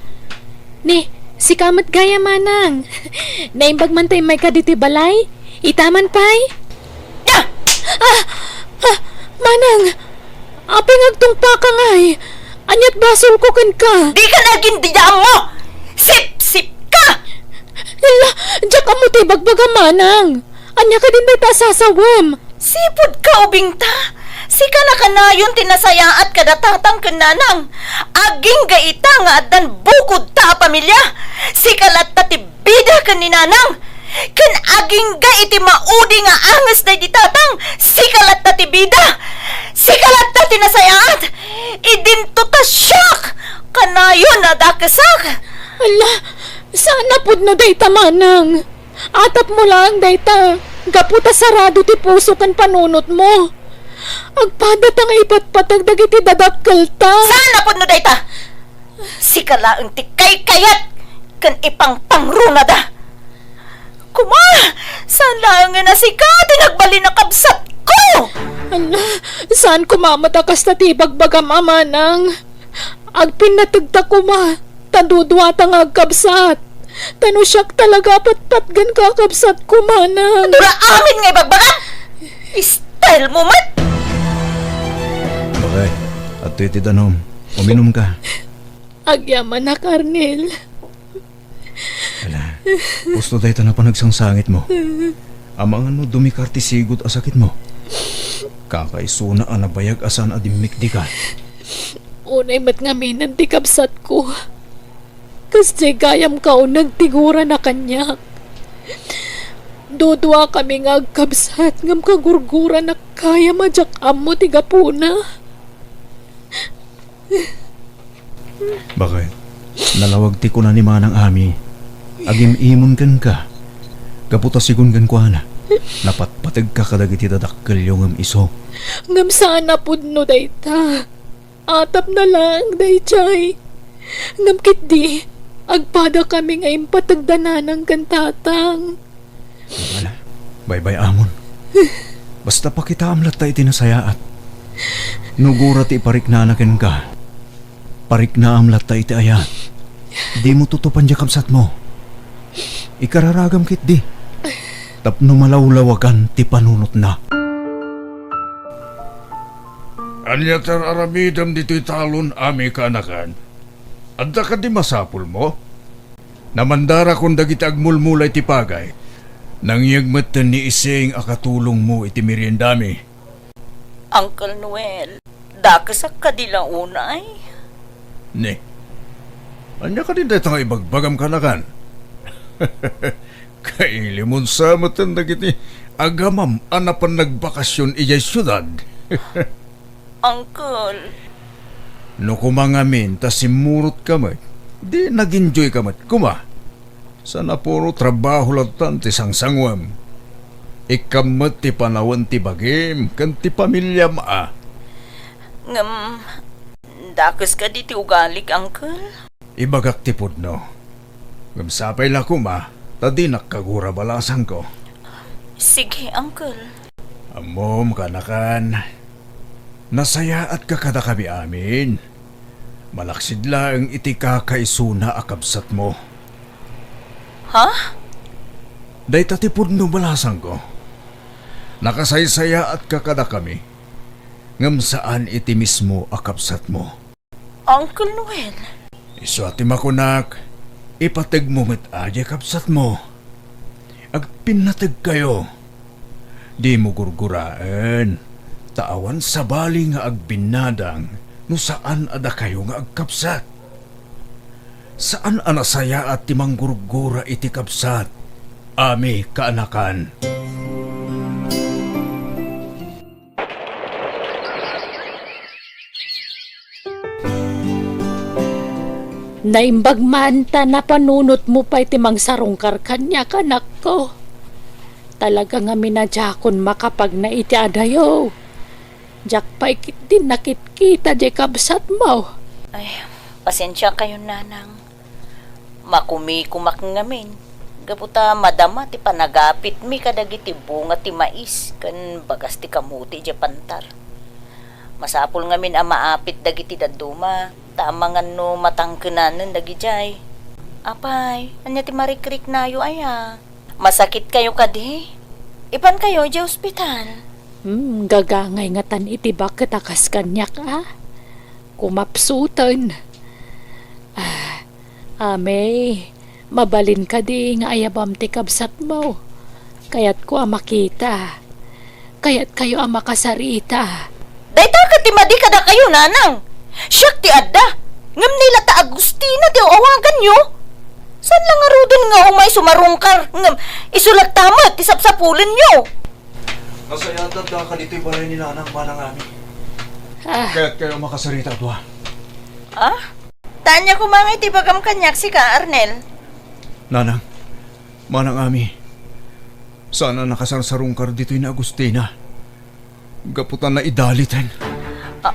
Ni, sika met gayam, manang. Naimbag man ta immayka ditoy balay? Ita man pay? Ah! Ah! Ah! Manang! Apay nga agtungpaka ngay? Ania't basolko kenka? Dika nagin dida ammo! Sipsipka! Hala, diak ammo ti ibagbagam, manang. Ania kadin dayta a sasawem? Sipudka, ubingta. Sika nakanayon ti nasayaat kada tatang ken nanang. Agingga ita nga addan bukodta a pamilya. Sika latta ti bida ken ni nanang. Ken agingga iti maudi nga anges daydi tatang. Sika latta ti bida. Sika latta ti nasayaat. Idinto ta siak kanayon a dakesak. Hala, saan a pudno dayta, manang. Atapmo laeng dayta, gapu ta sarado ti puso ken panunotmo. Agpadata nga ipatpateg dagiti dadakkelta. Saan a pudno dayta? Sika laeng ti kaykayat ken ipangpangronada. Kuma, saan laengen a sika ti nagbalin a kabsatko? Ala, saan kuma met a kasta ti ibagbagam, manang? Agpinnategta koma, ta duduata nga agkabsat. Ta no siak talaga a patpatgenka a kabsatko, manang. Dura amin nga ibagbagam! Style mo met! Bakay, adtoy ti danum. Uminumka. Agyamanak, Arnel. Ala, pusto dayta a panagsangsangitmo. Amangan no dumikar ti sigud a sakitmo. Kakaisuna a nabayag a saan a dimmikdika. Unay met ngaminen ti kabsatko. Kasdiay gayam kauneg ti gurana kaniak. Duduakami nga agkabsat ngem kagurgurana gayam a diak ammo ti gapuna. Bakay, nalawag ti kuna ni Manang Ami, agim-imon kenka, gapu ta sigun kenkuana, napatpategka kadagiti dadakkelyo ngem isu. Ngem saan a pudno dayta. Atapna laeng daydiay. Ngem ketdi, agpadakami nga impateg da nanang ken tatang. Ala, baybay-amon. Basta pakitaam latta iti nasayaat. No gura ti ipariknana kenka, pariknaam latta iti ayat. Dimo tutupan diay kabsatmo. Ikararagam ketdi tapno malawlawagan ti panunotna. Ania ti ar-aramidem ditoy talon, Ami, kaanakan? Adda kadi masapulmo? Namandarakon dagiti agmulmula iti pagay. Nangyeg metten ni Ising a katulongmo iti meriendami. Uncle Noel, dakesak kadi la unay? Ne. Ania kadi dayta nga ibagbagam, kaanakan? Kailimon sa metten dagiti agamam a napan nagbakasyon idiay siudad. Uncle. No kuma ngamin ta simmurotka met, di nag-enjoyka met koma. Sana puro trabaho lattan ti sangsanguem. Ikkam met ti panawen ti bagim ken ti pamiliam a. Ngem, dakes kadi ti ugalik, Uncle? Ibagak ti pudno. Ngem sapay la koma ta dinak kagura balasangko. Sige, Uncle. Ammom, kaanakan, nasayaatka kadakami amin. Malaksid laeng iti kakaisuna a kabsatmo. Ha? Dayta ti pudno balasangko. Nakasaysayaatka kadakami, ngem saan iti mismo a kabsatmo. Uncle Noel. Isu a ti makunak, ipategmo met a diay kabsatmo. Agpinnategkayo. Dimo gurguraen, ta awan sabali nga agbinnadang no saan a dakayo nga agkabsat. Saan a nasayaat ti manggurgura iti kabsat. Ami kaanakan. Naimbag man ta napanunotmo pay ti mangsarungkar kaniak, anakko. Talaga ngamin a diakon makapagna iti adayo. Diak pay ketdin nakitkita diay kabsatmo. Ay, pasensiakayon, nanang. Makumikumak ngamin, gapu ta madama ti panagapitmi kadagiti bunga ti mais ken bagas ti kamote idiay pantar. Masapul ngamin a maapit dagiti dadduma, ta amangan no matangkenanen dagidiay. Apay, ania ti marikriknayo aya? Masakitkayo kadi? Ipankayo idiay ospital. Hmm, gagangay ngatan iti baket a kas kaniak a. Kumapsuten. Ah, Amey, mabalin kadi nga ayabam ti kabsatmo? Kayatko a makita. Kayatkayo a makasarita. Dayta ket ti madi kadakayo, nanang. Siak ti adda. Ngem ni la ta Agustina ti awaganyo. Saan la ngaruden nga umay sumarungkar, ngem isu latta met ti sapsapulenyo? Nasayaat a daka ditoy balay ni nanang, manang Ami. Ah. Kayatkayo a makasarita a dua. Ah? Ta ania koma ngay ti ibagam kaniak, sika, Arnel? Nanang, manang Ami, saan a nakasarsarungkar ditoy ni Agustina. Gapu ta naidaliten. Ah.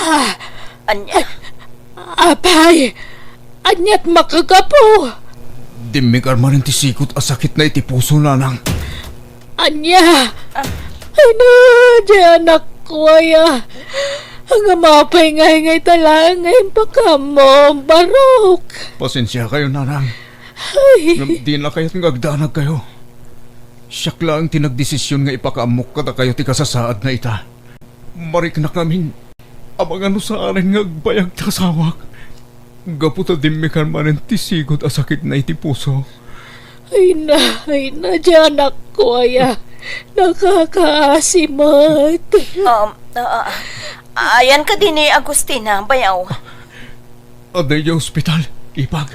Ah. Ania? Apay, aniat makagapu? Dimmikar manen ti sigot a sakitna iti puso, nanang. Ania? Ah. Ay na, diay anakko aya. Ngem apay ngay nga ita laeng nga impakaammo, barok? Pasensiakayo, nanang. Ay. Ngem dina kayat nga agdanagkayo. Siak laeng ti nagdesision nga ipakaammok kadakayo ti kasasaadna ita. Mariknak ngamin, amangan no saanen nga agbayag ti asawak. Gapu ta dimmikar manen ti sigot a sakitna iti puso. Ay na, ay na, diay anakko aya. Nakakaasi met. Um, ah, ah, ah, ayan kadi ni Agustina, bayaw. Adda idiay ospital, ipag.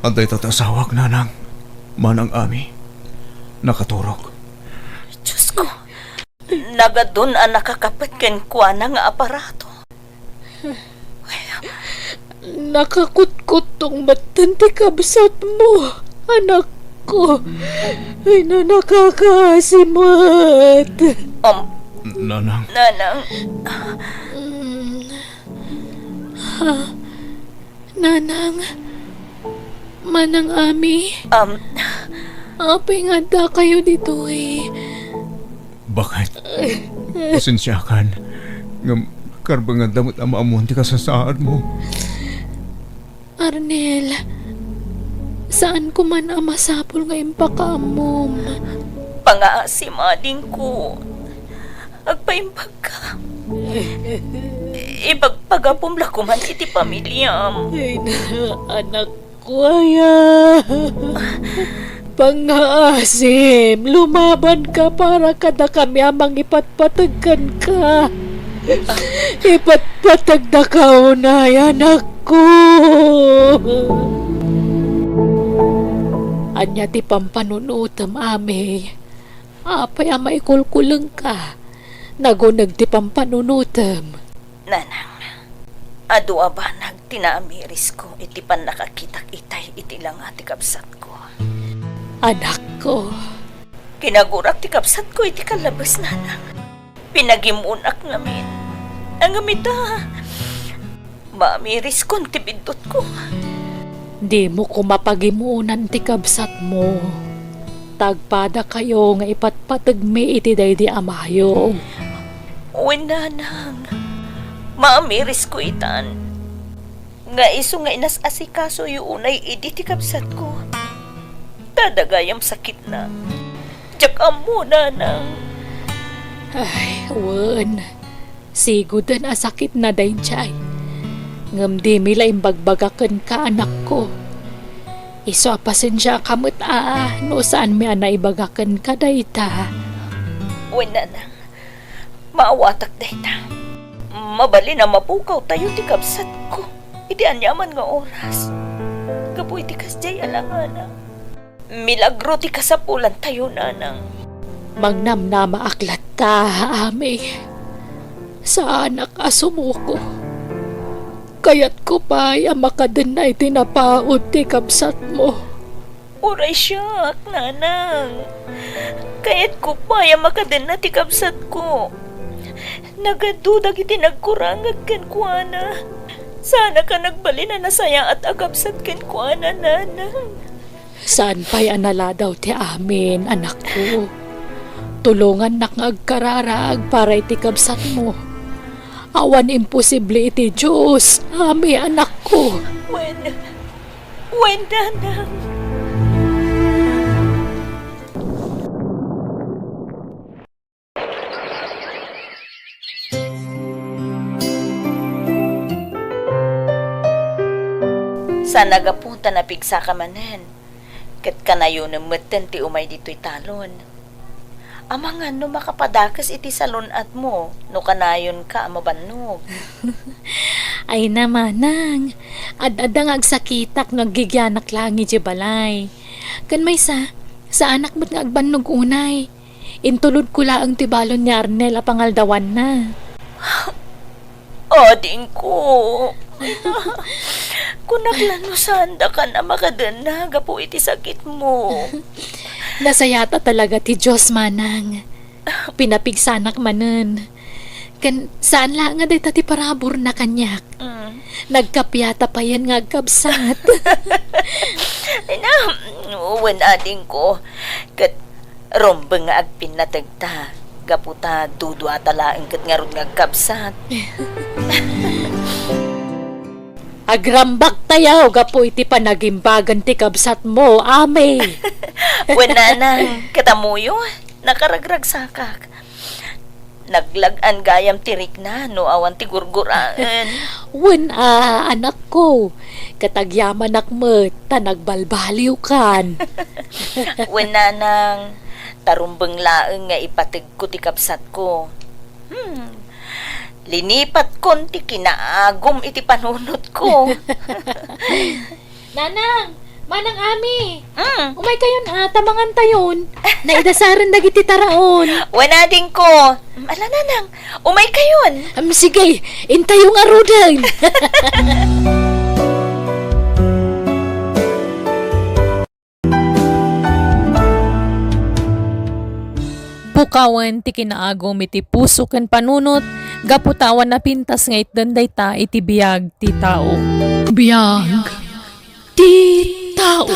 Adda ita ti asawak, nanang, manang Ami. Nakaturog. Diosko, nagadun a nakakapet kenkuana nga aparato. Nakakutkuttong metten ti kabsatmo, anakko. Ay na, nakakaasi met. Um, Nanang. Nanang. Mm. Ha? Nanang? Manang Ami? Um, Apay nga addakayo ditoy? Bakit? Pasensiakan. Ngem, karbenganda met a maammuan ti kasasaadmo. Arnel, saanko man a masapul nga impakaammom. Pangaasim, adingko. Agpaimbagka. Ipagpagapom la koman iti pamiliam. Ay na, anakko aya. Pangaasim, lumabanka para kadakami a mangipatpateg kenka. Ipatpategdaka unay, anakko. Ania ti pampanunotem, Ami? Apay a maikulkulengka? Naguneg ti pampanunotem. Nanang, adu a banag ti naamirisko iti pannakakitak itay iti langa ti kabsatko. Anakko. Kinagurak ti kabsatko iti kallabes, nanang. Pinagimmunak ngamin. Ngem ita, maamiriskon ti biddutko. Dimo koma pagimmunan ti kabsatmo. Ta agpadakayo nga ipatpategmi iti daydi a mayog. Wen, nanang, maamirisko itan nga isu nga inas-asikasoyo unay idi ti kabsatko. Ta adda gayam sakitna. Diak ammo, nanang. Ay, wen. Siguden a sakitna daydiay. Ngem dimi la imbagbagak kenka, anakko. Isu a pasensiaka met a no saanmi a naibaga kenka dayta. Wen, nanang, maawatak dayta. Mabalin a mapukawtayo ti kabsatko iti aniaman nga oras. Gapu iti kasdiay a langana. Milagro ti kasapulantayo, nanang. Magnamnamaak latta, Ami. Saanak a sumuko. Kayatko pay a makadenna iti napaut ti kabsatmo. Uray siak, nanang. Kayatko pay a makadenna ti kabsatko. Nagadu dagiti nagkurangag kenkuana. Saanak a nagbalin a nasayaat a kabsat kenkuana, nanang. Saan pay a naladaw ti amin, anakko. Tulongannak nga agkararag para iti kabsatmo. Awan imposible iti Dios, Ami, anakko. Wen, wen, nanang. Saan a gapu ta napigsaka manen, ket kanayonem metten ti umay ditoy talon. Amangan no makapadakes iti salun-atmo no kanayonka a mabannog. Ay na, manang, ad-adda nga agsakitak no aggigianak laeng idiay balay. Ken maysa, saanak met nga agbannog unay. Intulodko laeng ti balon ni Arnel a pangaldawanna. Adingko, kunak la no saandakan a makadenna gapu iti sakitmo. Nasayaat talaga ti Dios, manang. Pinapigsanak manen. Ken saan la nga dayta ti paraburna kaniak. Mm. Nagkapiata payen nga agkabsat. Ay na, wen adingko. Ket rumbeng nga agpinnategta. Gapu ta duduata laeng ket ngarud nga agkabsat. Agrambaktayo gapu iti panagimbagan ti kabsatmo, Ami. Wen nanang, ket ammoyo, nakaragragsakak. Naglag-an gayam ti rikna no awan ti gurguraen. Wen a, anakko, ket agyamanak met ta nagbalbaliwkan. Wen nanang, ta rumbeng laeng nga ipategko ti kabsatko. Hmm. Linipatkon ti kinaagum iti panunotko. Nanang, Manang Ami, Mm. Umay kayon a, ta mangantayon. Naidasaren dagiti taraon. Wen adingko. Ala, nanang, umay kayon. Am, sige, intayo ngaruden. Pukawen ti kinaagum iti puso ken panunot gapu ta awan napintas nga itden dayta iti biag ti tao. Biag ti tao.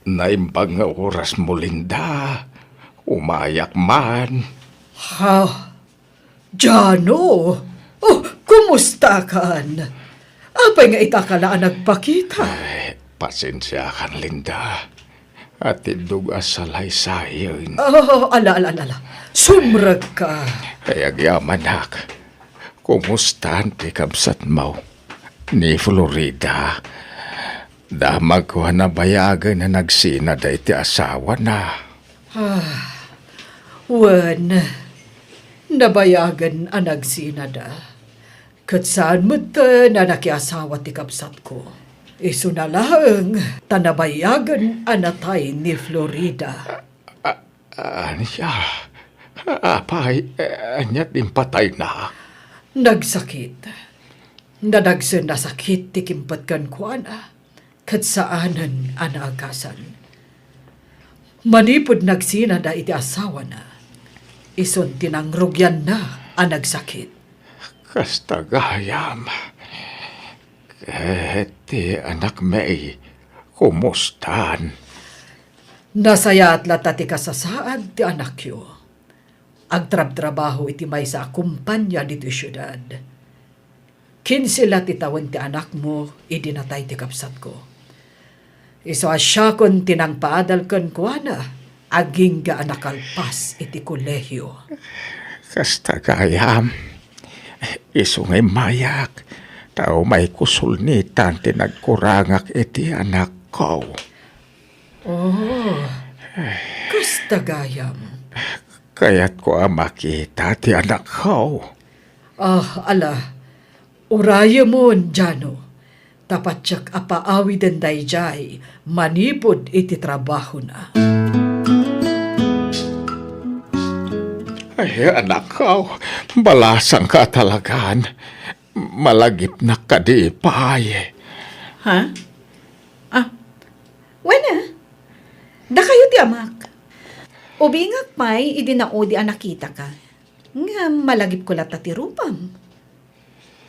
Naimbag nga orasmo, Linda. Umayak man. Ha? Jano? Oh, kumustakan? Apay nga itaka la a nagpakita? Ay, pasensiakan, Linda. Atiddog a salaysayen. Oh, ala, ala, ala, ala. Sumrekka. Ay, agyamanak. Kumustan ti kabsatmo? Ni Florida. Damagko a nabayagen a nagsinada iti asawana. Ah, wen, nabayagen a nagsinada. Ket saan metten a nakiasawa ti kabsatko. Isuna laeng ta nabayagen a natay ni Florida. A-, ania? Apay, ania ti impatayna? Nagsakit. Nadagsen a sakit ti kimpet kenkuana, ket saanen a naagasan. Manipud nagsinada iti asawana, isun ti nangrugianna a nagsakit. Kasta gayam. Ket ti anakmi, kumustan? Nasayaat latta ti kasasaad ti anakyo. Agtrabtrabaho iti maysa a kompania ditoy siudad. Kinse la ti tawen ti anakmo idi natay ti kabsatko. Isu a siakon ti nangpaadal kenkuana. Agingga a nakalpas iti kolehio. Kasta gayam, isu nga immayak, ta umayko sulnitan ti nagkurangak iti anakko. Oh, kasta gayam. Kayatko a makita ti anakko. Ah, ala, urayemon, Jano. Ta patiek a paawiden daydiay manipud iti trabahona. Ay, anakko, balasangka talagan. Malagipnak kadi pay. Ha? Ah, wen a. Dakayo ti amak. Ubingak pay idi naudi a nakitaka. Ngem malagipko latta ti rupam.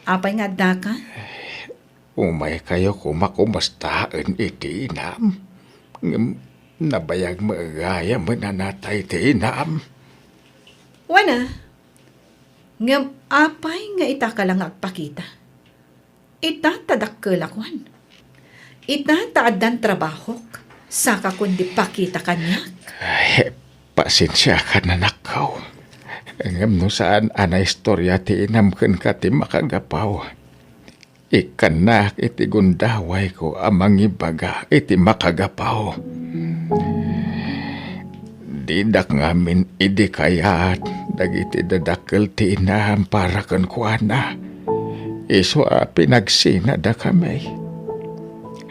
Apay nga addaka? Umaykayo koma kumustaen iti inam. Ngem nabayag met gayamen a natay ti inam. Wen a. Ngem apay nga itaka la nga agpakita? Ita ta dakkelak, wen. Ita ta addan trabahok, saka kundi pakita kaniak. Ay, pasensiakan, anakko. Ngem no saan a naistorya ti inam kenka ti makagapu, ikkannak iti gundawayko a mangibaga iti makagapu. Didak ngamin idi kayat dagiti dadakkel ti inam para kenkuana. Isu a pinagsinadakami.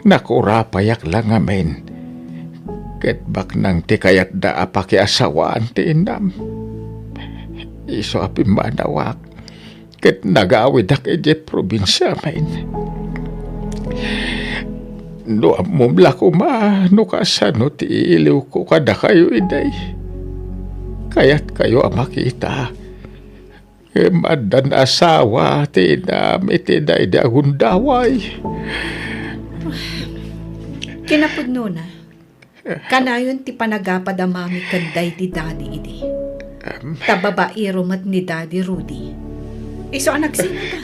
Nakurapayak la ngamin ket baknang ti kayatda a pakiasawaan ti inam. Isu a pimmanawak ket nagawidak idiay probinsiamin. No ammom la koma no kasano ti iiliwko kadakayo idi kayatkayo a makita. Ngem addan asawa ti inam iti daydi a gundaway. Kinapudnona, kanayon ti panagapad a mami ken daydi Daddy idi. Em. Ta babaero met ni Daddy Rudy. Isu a nagsinada,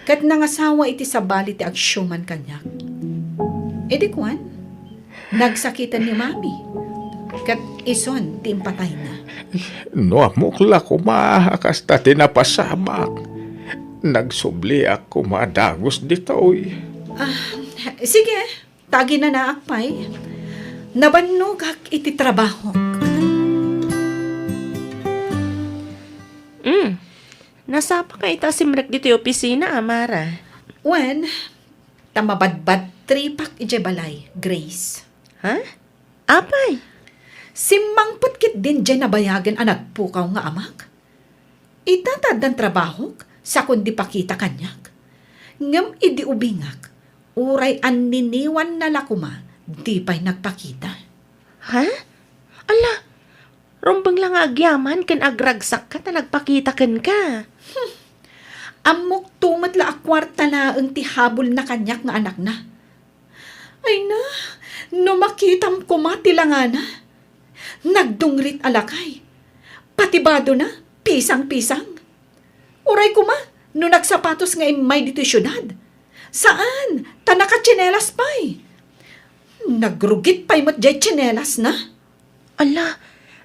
ket nangasawa iti sabali ti agsiuman kaniak. Idi kuan, nagsakiten ni Mami, ket isun ti impatayna. No ammok la koma a kasta ti napasamak, nagsubliak koma dagus ditoy. Ah, sige, ta aginanaak pay. Nabannogak iti trabahok. Mm. Nasapa ka ita a simrek ditoy opisina, Amara? Wen, ta mabadbadtripak idiay balay, Grace. Ha? Apay? Simmangpet ketdin diay nabayagen a nagpukaw nga amak. Ita ta addan trabahok, sakon di pakita kaniak. Ngem idi ubingak, uray anniniwanna la koma, di pay nagpakita. Ha? Ala, rumbeng la nga agyaman ken agragsakka ta nagpakita kenka. Hmm. Ammok to met la a kuarta laeng ti habulna kaniak nga anakna. Ay na, no makitam koma ti langana. Nagdungrit a lakay. Pati badona, pisang-pisang. Uray koma, no nagsapatos nga immay ditoy siudad. Saan, ta nakatsinelas pay. Nagrugit pay met diay tsinelasna. Ala,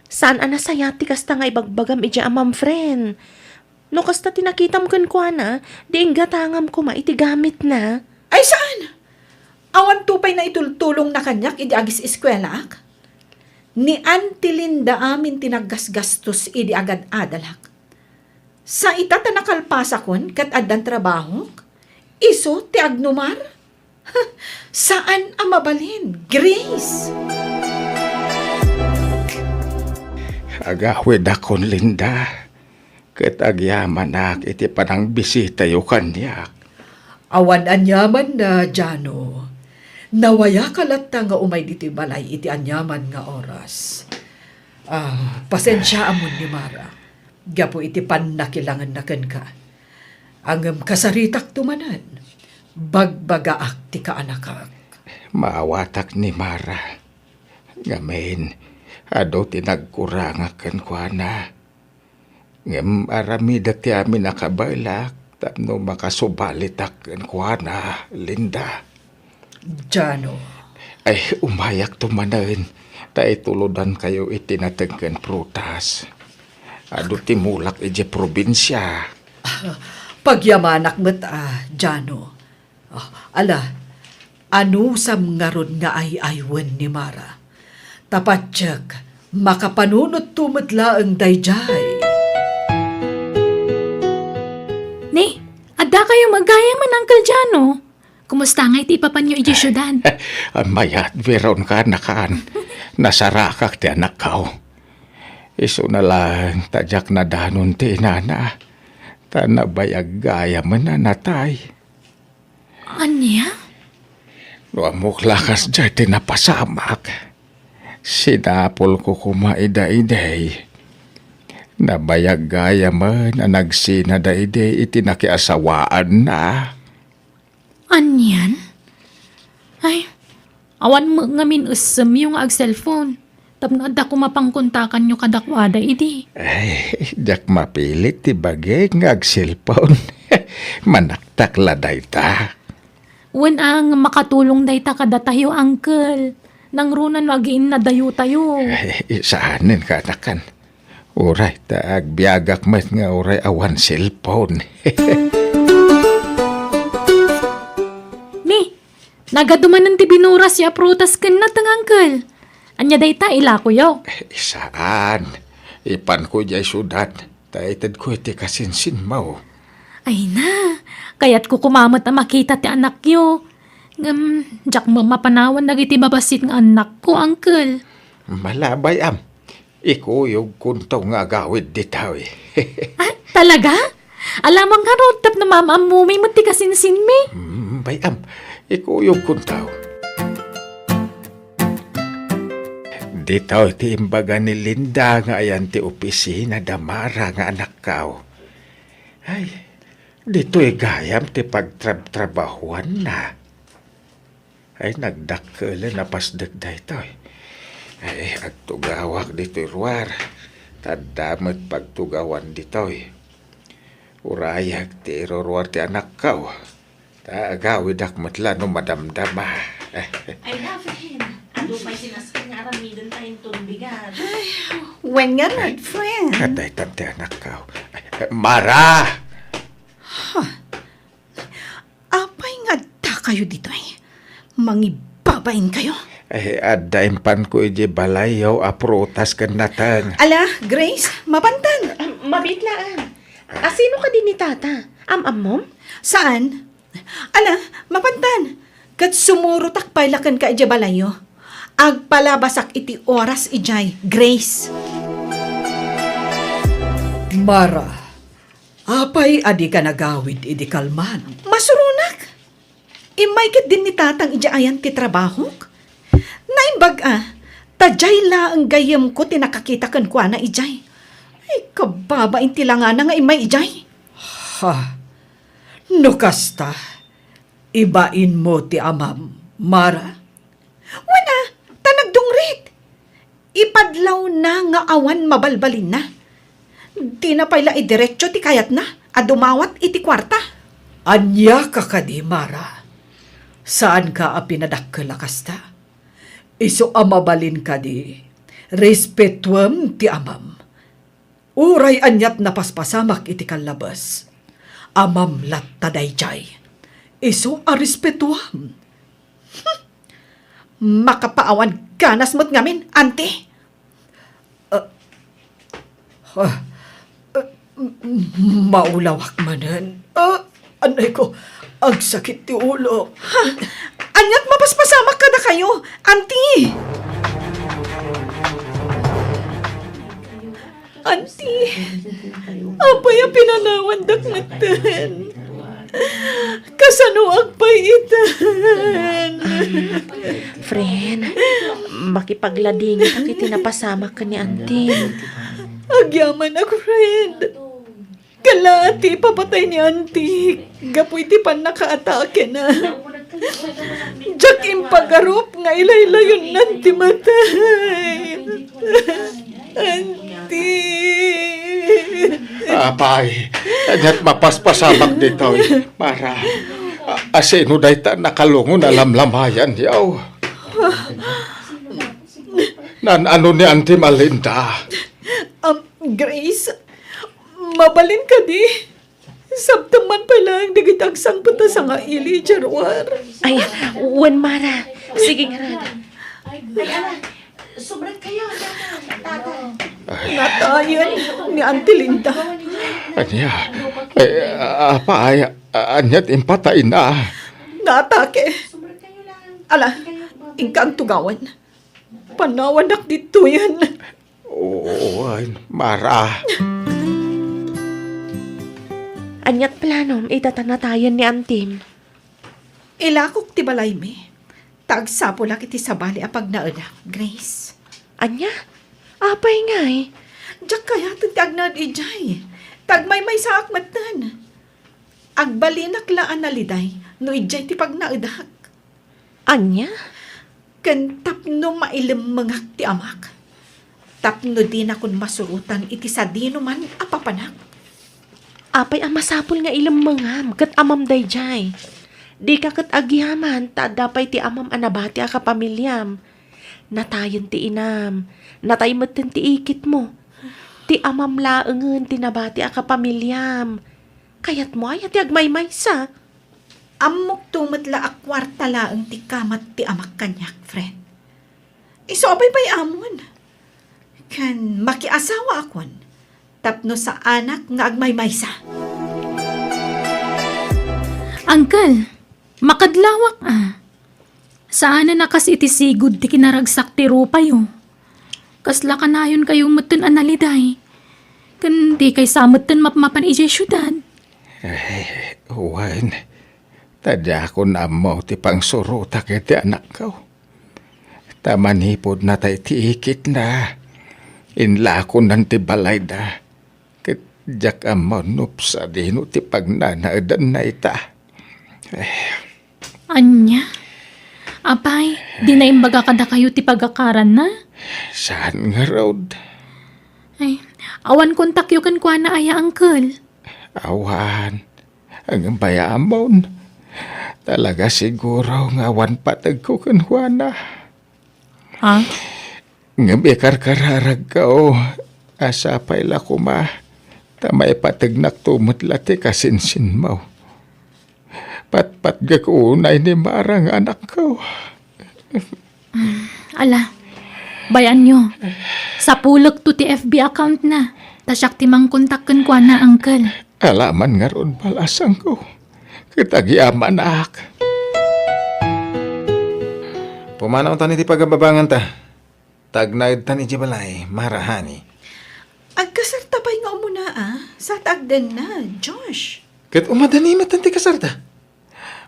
saan a nasayaat ti kasta nga ibagbagam idiay a ma'am friend. No kasta ti nakitam kenkuana, di inggatangam koma iti gamitna. Ay, saan? Awan to pay naitultulongna kaniak idi agis-eskuelaak? Ni Auntie Linda amin ti naggasgastos idi agad-adalak. Sa ita ta nakalpasakon ket addan trabahok, isu ti agnumar? Saan a mabalin, Grace? Agawidakon, Linda, ket agyamanak iti panangbisitayo kaniak. Awan aniamanna, Jano. Nawayaka latta nga umay ditoy balay iti aniaman nga oras. Ah, pasensiaamon ni Mara gapu iti pannakilangenna kenka. Ngem kasaritakto manen, bagbagaak ti kaanakak. Maawatak ni Mara. Ngamin, adu ti nagkurangak kenkuana. Ngem aramidek ti amin a kabaelak tapno makasubalitak kenkuana, Linda. Jano. Ay, umayakto manen, ta itulodankayo iti nateng ken prutas. Adu ti mulak idiay probinsia. Pagyamanak met a, Jano. Ah, ala, anusam ngarud nga ay-aywen ni Mara? Ta patiek, makapanunotto met laeng daydiay. Ni, adda kayo met gayamen, Uncle Jano? Kumusta ngay ti ipapanyo idiay siudad? Mayat, Veronica, nakan. Nasarakak ti anakko. Isuna laeng ta diak nadanon ti inana. Ta nabayag gayamen a natay. Ania? No ammok la kasdiay ti napasamak, sinapulko koma ida idi. Nabayag gayamen a nagsinada idi iti nakiasawaanna. Anian? Ay, awan met ngamin essemyo nga agselpon. Tapno adda koma pangkontakanyo kadakuada idi. Ay, diak mapilit ti bagik nga agselpon. Manaktak la dayta. Wen a, nga makatulong dayta kadatayo, uncle. Nangruna no agiinnadayotayo. Ay, saanen, kanakan. Uray, ta agbiagak met nga uray awan cellphone. Ni, nagadu manen ti binuras ya prutas ken nateng, uncle. Ania dayta, ilakoyo? Saan. Ipanko idiay siudad, ta itedko iti kasinsinmo. Ay na, kayatko koma met a makita ti anakyo. Ngem, diak met mapanawan dagiti babassit nga annakko, uncle. Malabay, am. Ikuyogkonto nga agawid ditoy. Ah, talaga? Alamang ngarud tapno maam-ammomi met ti kasinsinmi. Mm, bay-am, ikuyogkonto. Ditoy ti imbaga ni Linda nga ayan ti opisina da Mara nga anakko. Ay, ditoy gayam ti pagtrabtrabahuanna. Ay, nagdakkelen a pasdek daytoy. Ay, agtugawak ditoy ruar. Ta adda met pagtugawan ditoy. Urayak ti iruruar ti anakko. Ta agawidak met la no madamdama. Ay, na, friend. Adu pay sinaskat nga aramiden ta inton bigat. Ay, wen nga, my friend. Kadaytan ti anakko. Mara! Huh. Apay nga adda kayo ditoy? Mangibabain kayo? Eh, adda impanko idiay balayyo a prutas ken nateng. Ala, Grace, mapantan. Ah, mabiit laeng. Asino kadi ni Tata? Am-ammom? Saan? Ala, mapantan. Ket sumurotak pay la kenka idiay balayyo. Agpalabasak iti oras idiay, Grace. Mara, apay a dika nagawid idi kalman? Masuronak. Immay ketdin ni Tatang idiay ayan ti trabahok. Naimbag a, ta diay laeng gayyemko ti nakakita kenkuana idiay. Ay, kababain ti langana nga immay idiay. Ha? No kasta, ibainmo ti amam, Mara? Wen a, ta nagdungrit. Ipadlawna nga awan mabalbalinna. Dina pay la idiretso ti kayatna a dumawat iti kuarta. Ania ka kadi, Mara? Saanka a pinadakkel a kasta? Isu a mabalin kadi, respetuem ti amam. Uray aniat napaspasamak iti kallabes, amam latta daydiay. Isu a respetuam. Hmm. Makapaawan ganas met ngamin, Auntie. Ah, ah, ah, m-, m-, maulawak manen. Ah, anay ko, agsakit ti ulo. Ha? Aniat mapaspasamak kadakayo, Auntie? Auntie, apay a pinanawandak metten? Kasanoak pay itan? Friend, makipagladingitak iti napasamak ken ni Auntie. Agyamanak, friend. Kalaat ti ipapatay ni Auntie gapu iti pannakaatakena. Diak impagarup nga ilaylayonnan ti matay. Auntie. Apay, ket mapaspasamak ditoy, Mara. A-, asino dayta nakalungon a lamlamayan, yaw? Naan-ano ni Auntie Malinda? Um, Grace, mabalin kadi? Sabtem man pay laeng dagiti agsangpet a sangaili idiay ruar. Ay, wen, Mara. Sige ngarud. Ay, ala, sumrek kayo, tata. Natayen ni Auntie Linda. Ania? Ay, apay, ania ti impatayna? Naatake. Ala, inka tugawen. Panawannak ditoyen. Oo, ay, Mara. Aniat planom ita ta natayen ni Antim? Ilakok ti balaymi, ta agsapulak iti sabali a pagnaedak, Grace. Ania? Apay ngay? Diak kayaten ti agnaed idiay. Ta agmaymaysaak metten. Agbalinak la a naliday no idiay ti pagnaedak. Ania? Ken tapno mailemmengak ti amak, tapno dinakon masurotan iti sadinoman a papanak. Apay a masapul nga ilemmengam ket amam daydiay? Dika ket agyaman ta adda pay ti amam a nabati a kapamiliam. Natayen ti inam, natay metten ti ikitmo. Ti amam laengen ti nabati a kapamiliam. Kayatmo aya ti agmaymaysa? Ammokto met la a kuarta laeng ti kamat ti amak kaniak, friend. Isu a baybay-amon. Ken makiasawaakon tapno saanak nga agmaymaysa. Uncle, makadlawak a. Saanen a kas iti sigud ti kinaragsak ti rupayo. Kasla kanayonkayo metten a naliday. Ken dikay sa metten mapmapan idiay siudad. Ay, wen, ta diakon ammo ti pangsurotak iti anakko. Ta manipud natay ti ikitna, inlakonan ti balayda. Ket diak ammo no sadino ti pagnanaedanna ita. Eh. Ania? Apay, di naimbag kadakayo ti pagakaranna? Saan ngarud? Ay, awan kontakyo kenkuana aya, uncle? Awan. Ngem bay-amon. Talaga siguro nga awan pategko kenkuana. Ha? Ngem ikarkararagko a sapay la koma ta maipategnakto met la ti kasinsinmo. Patpatgek unay ni Mara nga anakko. Ala, bay-anyo. Sapulekto ti F B account na. Ta siak ti mangkontak kenkuana, uncle. Ala man ngarud, balasangko. Ket agyamanak. Pumanawtan iti pagababanganta. Ta agnaedtan idiay balay, Mara, honey. Agkasarta pay nga umuna, a? Sa ta agdenna, Josh. Ket umadani metten ti kasarta.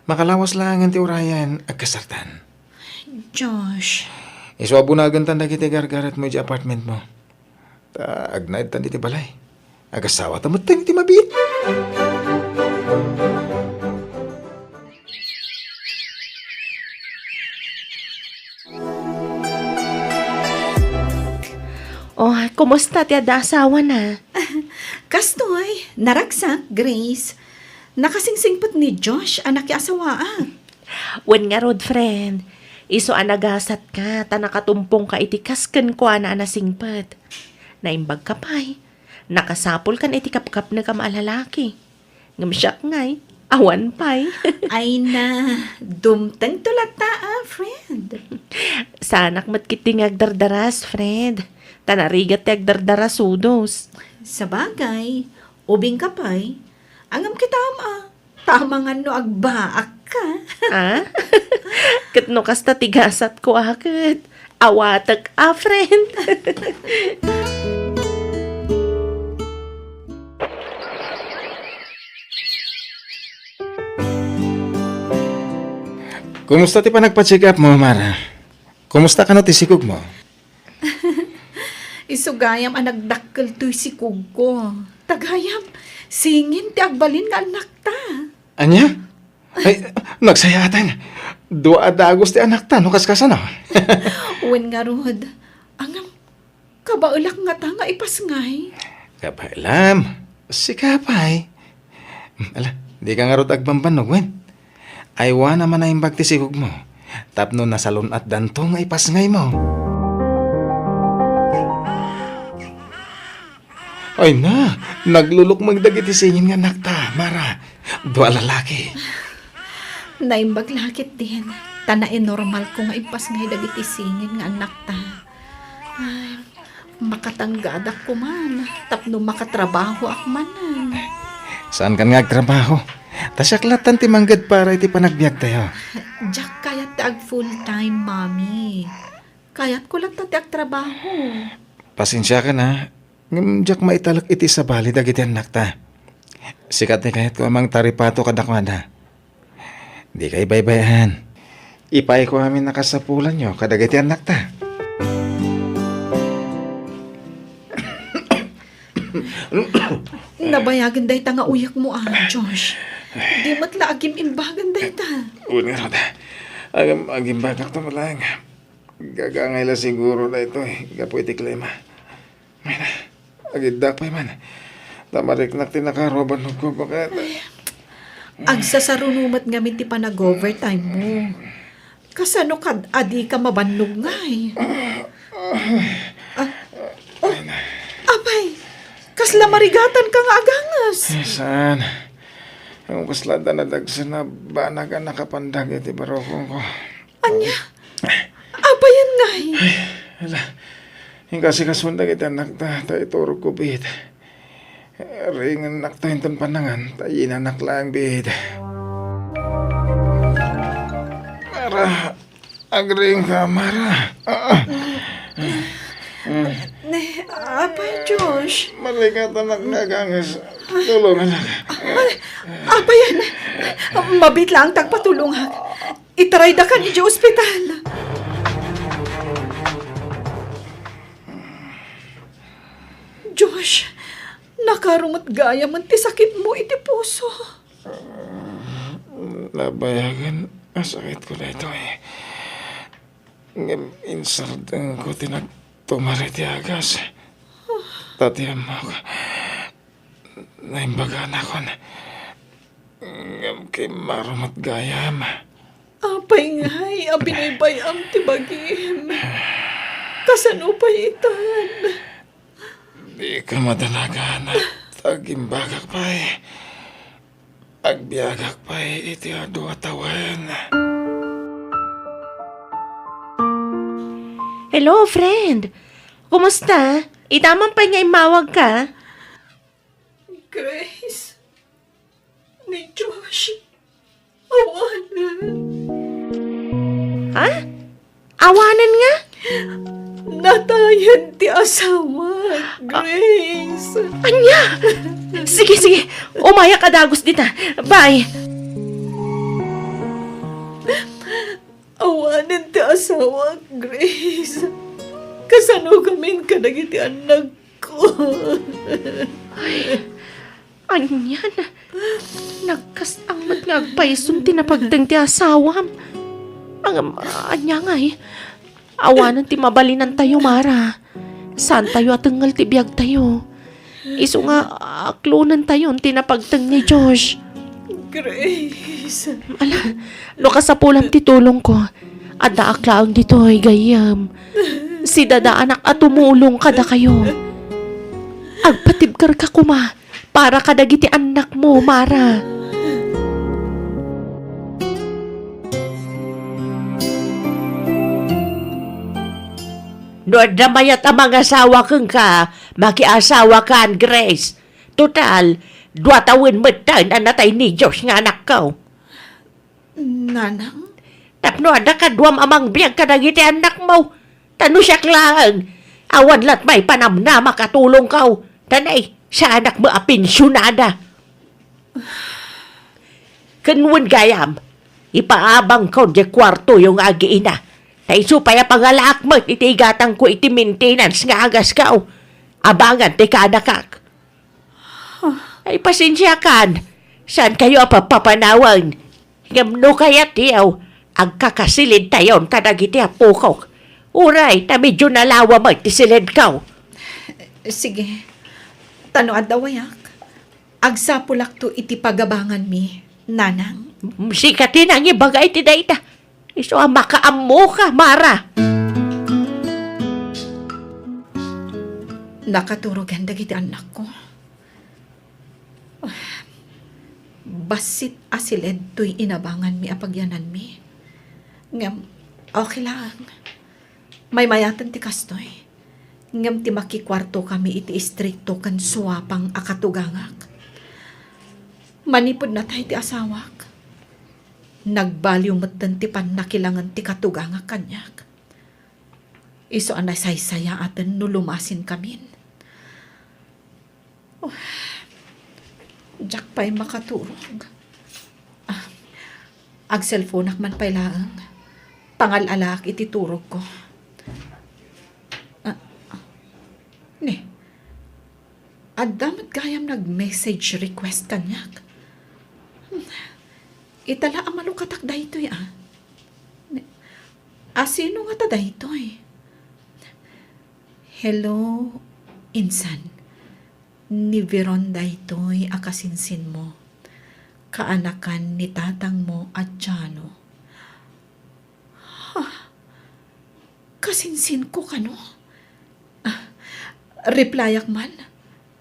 Makalawas laengen ti urayen, agkasartan. Josh. Isu a bunagentan dagiti gargaretmo idiay apartmentmo. Ta agnaedtan iti balay. Agasawata metten iti mabiit. Oh, kumusta ti adda asawana? Kastoy, naragsak, Grace. Nakasingsingpet ni Josh a nakiasawaak. Wen ngarud, friend. Isu a nagasatka ta nakatumpongka iti kas kenkuana a nasingpet. Naimbagka pay. Nakasapulkan iti kapkapnekam a lalaki. Ngem siak ngay, awan pay. Ay na, dumtengto latta a, friend. Saanak met ketdi nga agdardaras, friend. Ta narigat ti agdardarasudos. Sabagay, ubingka pay. Ngem kitam a, tama nga no agbaakka. Ah? Ket no kasta ti gasatko a ket, awatek a, friend. Kumusta ti panagpa-check up mo, Mara? Kumusta kano ti sikog mo? Isu gayam a nagdakkel toy sikogko. Ta gayam, singin ti agbalin nga annakta. Ania? Ay, nagsayaatan. Dua a dagus ti annakta, no kaskasano? Wen ngarud. Ngem, kabaelak ngata nga ipasngay. Kabaelam. Sika pay. Ala, dika ngarud agbambannog, wen? Aywana man a imbag ti sikog mo. tapno nasalun-atdanto nga ipasngaymo. Ay na, naglulukmeng dagiti singin nga annakta, Mara. Dua a lalaki. Naimbag la ketdin, ta nainormalko nga impasngay dagiti singin nga annakta. Ay, makatanggadak koman tapno makatrabahoak manen. Saankan nga agtrabaho? Ta siak lattan ti mangged para iti panagbiagtayo. Diak kayat ti ag full time, Mami. Kayatko latta ti agtrabaho. Pasensiakan, a. Ngem diak maitalek iti sabali dagiti annakta. Sika ti kayatko a mangtaripato kadakuada. Dikay baybay-an. Ipaayko amin a kasapulanyo kadagiti annakta. Nabayagen dayta nga uyekmo, a, Josh. Di met la agim-imbagen dayta. Wen ngarud, agim-, agimbagakto met laeng. Gagangay la siguro daytoy gapu iti klima. Ay na, agiddak pay man. Ta mariknak ti nakaaro a bannogko baket. Agsasaruno met ngamin ti panag-overtime mo. Kasano kad-, a dika mabannog ngay? Ah, apay, kasla marigatanka nga aganges? Eh, saan? Ang kasla da nadagsen a banag a nakapandag iti barukongko. Ania? Apayen ngay? Ay, ala. Inkasikasuan dagiti annakta, ta iturogko biit. Ringennakto inton pannangan, ta yinanak laeng biit. Mara, agriingka, Mara. Ah, ah. Ne, apay, Josh. Marigatanak nga aganges. Tulonganak. Ay, apayen. Mabiit laeng ti agpatulongak. Itaraydakan idiay ospital. Josh, nakaaro met gayamen ti sakitmo iti puso. Nabayagen a sakitko daytoy. Ngem insardengko ti nagtumar iti agas. Ta ti ammok, naimbaganakon. Ngem kimmaro met gayam. Apay ngay a binaybay-am ti bagim? Kasano pay itan? Dika madanagan, ta agimbagak pay. Agbiagak pay iti adu a tawen. Hello, friend. Kumusta? Ita man pay nga immawagka? Grace, ni Josh, awanen. Ha? Awanen nga? Natayen ti asawa, Grace. Ania? Sige, sige. Umayak a dagus dita. Bye. Awanen ti asawa, Grace. Kasano gamin kadagiti annak ko. Ay, anian? Nagkastang met nga agpayson ti napagteng ti asawam. Ngem, ania ngay? Awanen ti mabalinantayo, Mara. Saantayo a tengngel ti biagtayo. Isu nga, aklonentayon ti napagteng ni Josh. Grace. Ala, no kasapulam ti tulongko, addaak laeng ditoy, gayyem. Sidadaanak a tumulong kadakayo. Agpatibkerka koma para kadagiti annakmo, Mara. No adda mayat a mangasawa kenka, makiasawakan, Grace. Total, dua tawen metten a natay ni Josh nga anakko. Nanang? Tapno adda kaduam a mangbiag kadagiti annakmo. Ta no siak laeng, awan latmay panamnamak a tulongko. Ta nay, saanak met a pensionada. Ken wen gayam, ipaabangko diay kuartoyo nga agiina. Ta isu pay a pangalaak met iti igatangko iti maintenance nga agasko. Abangan ti kaanakak. Ay, pasensiakan. Saankayo a papapanawen. Ngem no kayatyo, agkakasilidtayon kadagiti apokok. Uray, ta medio nalawa met ti silidko. Sige. Ta no adda wayak, agsapulakto iti pagabanganmi, Nanang. Sika ti nangibaga iti dayta. Isu a makaammoka, Mara. Nakaturogen dagiti annakko. Bassit a siled toy inabanganmi a pagyananmi. Ngem, okay laeng. Maymayaten ti kastoy. Ngem ti makikuartokami iti istrikto ken suapang a katugangak. Manipud natay ti asawak, nagbaliw metten ti pannakilangen ti katugangak kaniak. Isu a nasaysayaaten no lumasinkamin. Oh, diak pay makaturog. Ah, agselfonak man pay laeng. Pangal-alaak iti turogko. Ah, ne, adda met gayam nag-message request kaniak. Hmm, ita la a malukatak daytoy, ah. Ne, a sino ngata daytoy? Hello, insan. Ni Veron daytoy a kasinsinmo. Kaanakan ni tatangmo a Jano. Ha? Kasinsinko kano? Ah, replyak man.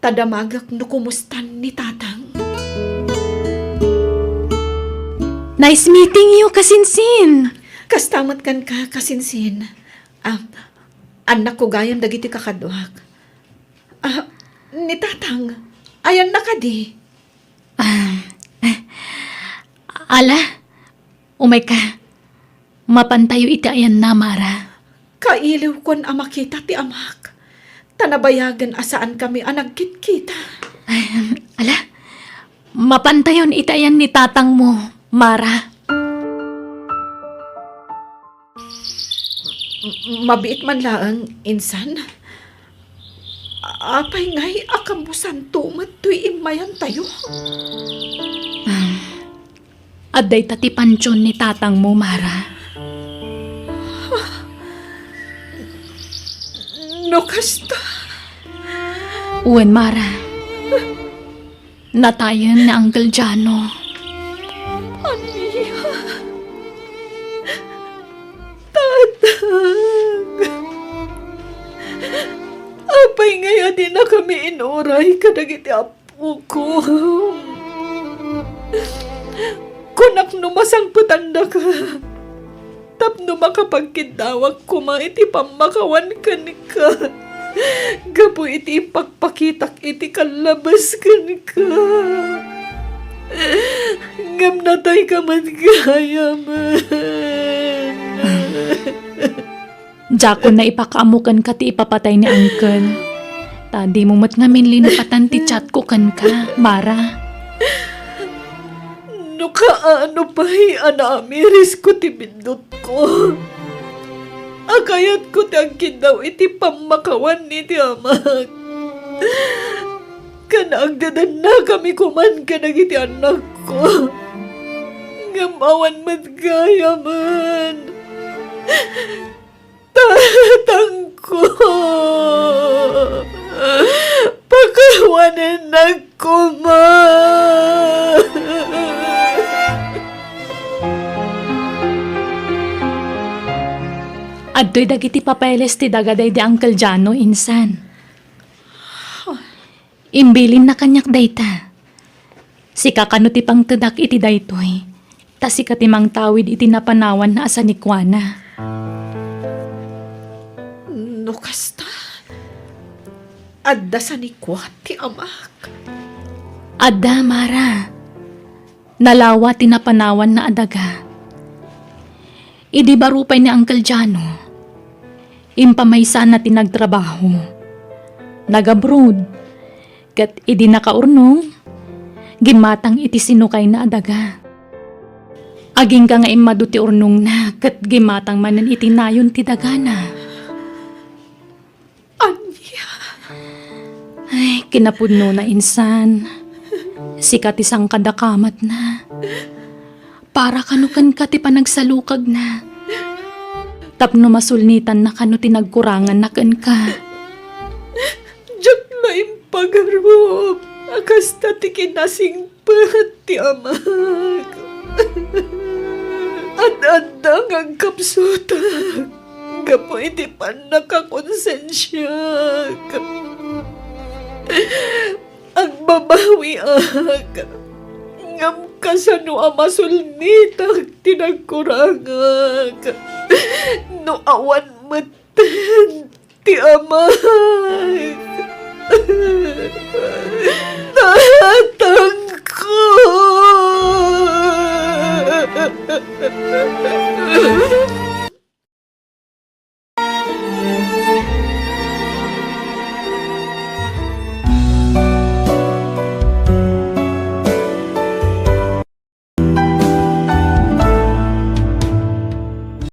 Ta damagek no kumustan ni tatang. Nice meeting you, kasinsin! Kasta met kenka, kasinsin. Ah, annakko gayam dagiti kakaduak. Ah, ni tatang, ayanna kadi? Ah, ala, umayka. Mapantayo iti ayanna, Mara. Kailiwkon a makita ti amak. Ta nabayagen a saankami a nagkitkita. Ay, ala, mapantayon iti ayan ni tatangmo, Mara. M-, mabiit man laeng, insan. Apay ngay a kammusanto met toy immayantayo? Ah, adda ita ti pantion ni tatangmo, Mara. No kasta? Wen, Mara. Natayen ni Uncle Jano. Ania? Tatang! Apay ngay a dinakami inuray kadagiti apoko? Kunak no masangpetandaka tapno makapagkiddawak koma iti pammakawan kenka gapu iti impagpakitak iti kallabes kenka. Ngem natayka met gayamen. Diakon naipakaammo kenka ti ipapatay ni Uncle. Ta dimo met ngamin linupatan ti chatko kenka, Mara. No kaano pay a naamirisko ti biddutko, a kayatko ti agkiddaw iti pammakawan iti amak. Ken agdedennakami koman kadagiti annakko. Ngem awan met gayamen. Tatangko, pakawanennak koma. Adtoy dagiti papeles ti daga daydi Uncle Jano, insan. Imbilinna kaniak dayta. Sika kano ti pangtedak iti daytoy, ta sika ti mangtawid iti napanawanna a sanikuana. No kasta, adda sanikua ti amak? Adda, Mara. Nalawa ti napanawanna a daga. Idi baro pay ni Uncle Jano, impamaysana ti nagtrabaho. Nag-abroad, ket idi nakaurnong, gimmatang iti sinukayna a daga. Agingga nga immadu ti urnongna ket gimmatang manen iti nayon ti dagana. Ania? Ay, kinapudnona, insan. Sika ti sangkadakamatna. Para kano kenka ti panagsalukagna. Tapno masulnitanna kano ti nagkuranganna kenka. Diak la impagarup a kasta ti kinasing- pet ti amak. Ad-adda nga agkapsutak gapu iti pannakakonsensiak. Agbabawiak, ngem kasano a masulnitak ti nagkurangak no awan metten ti amak?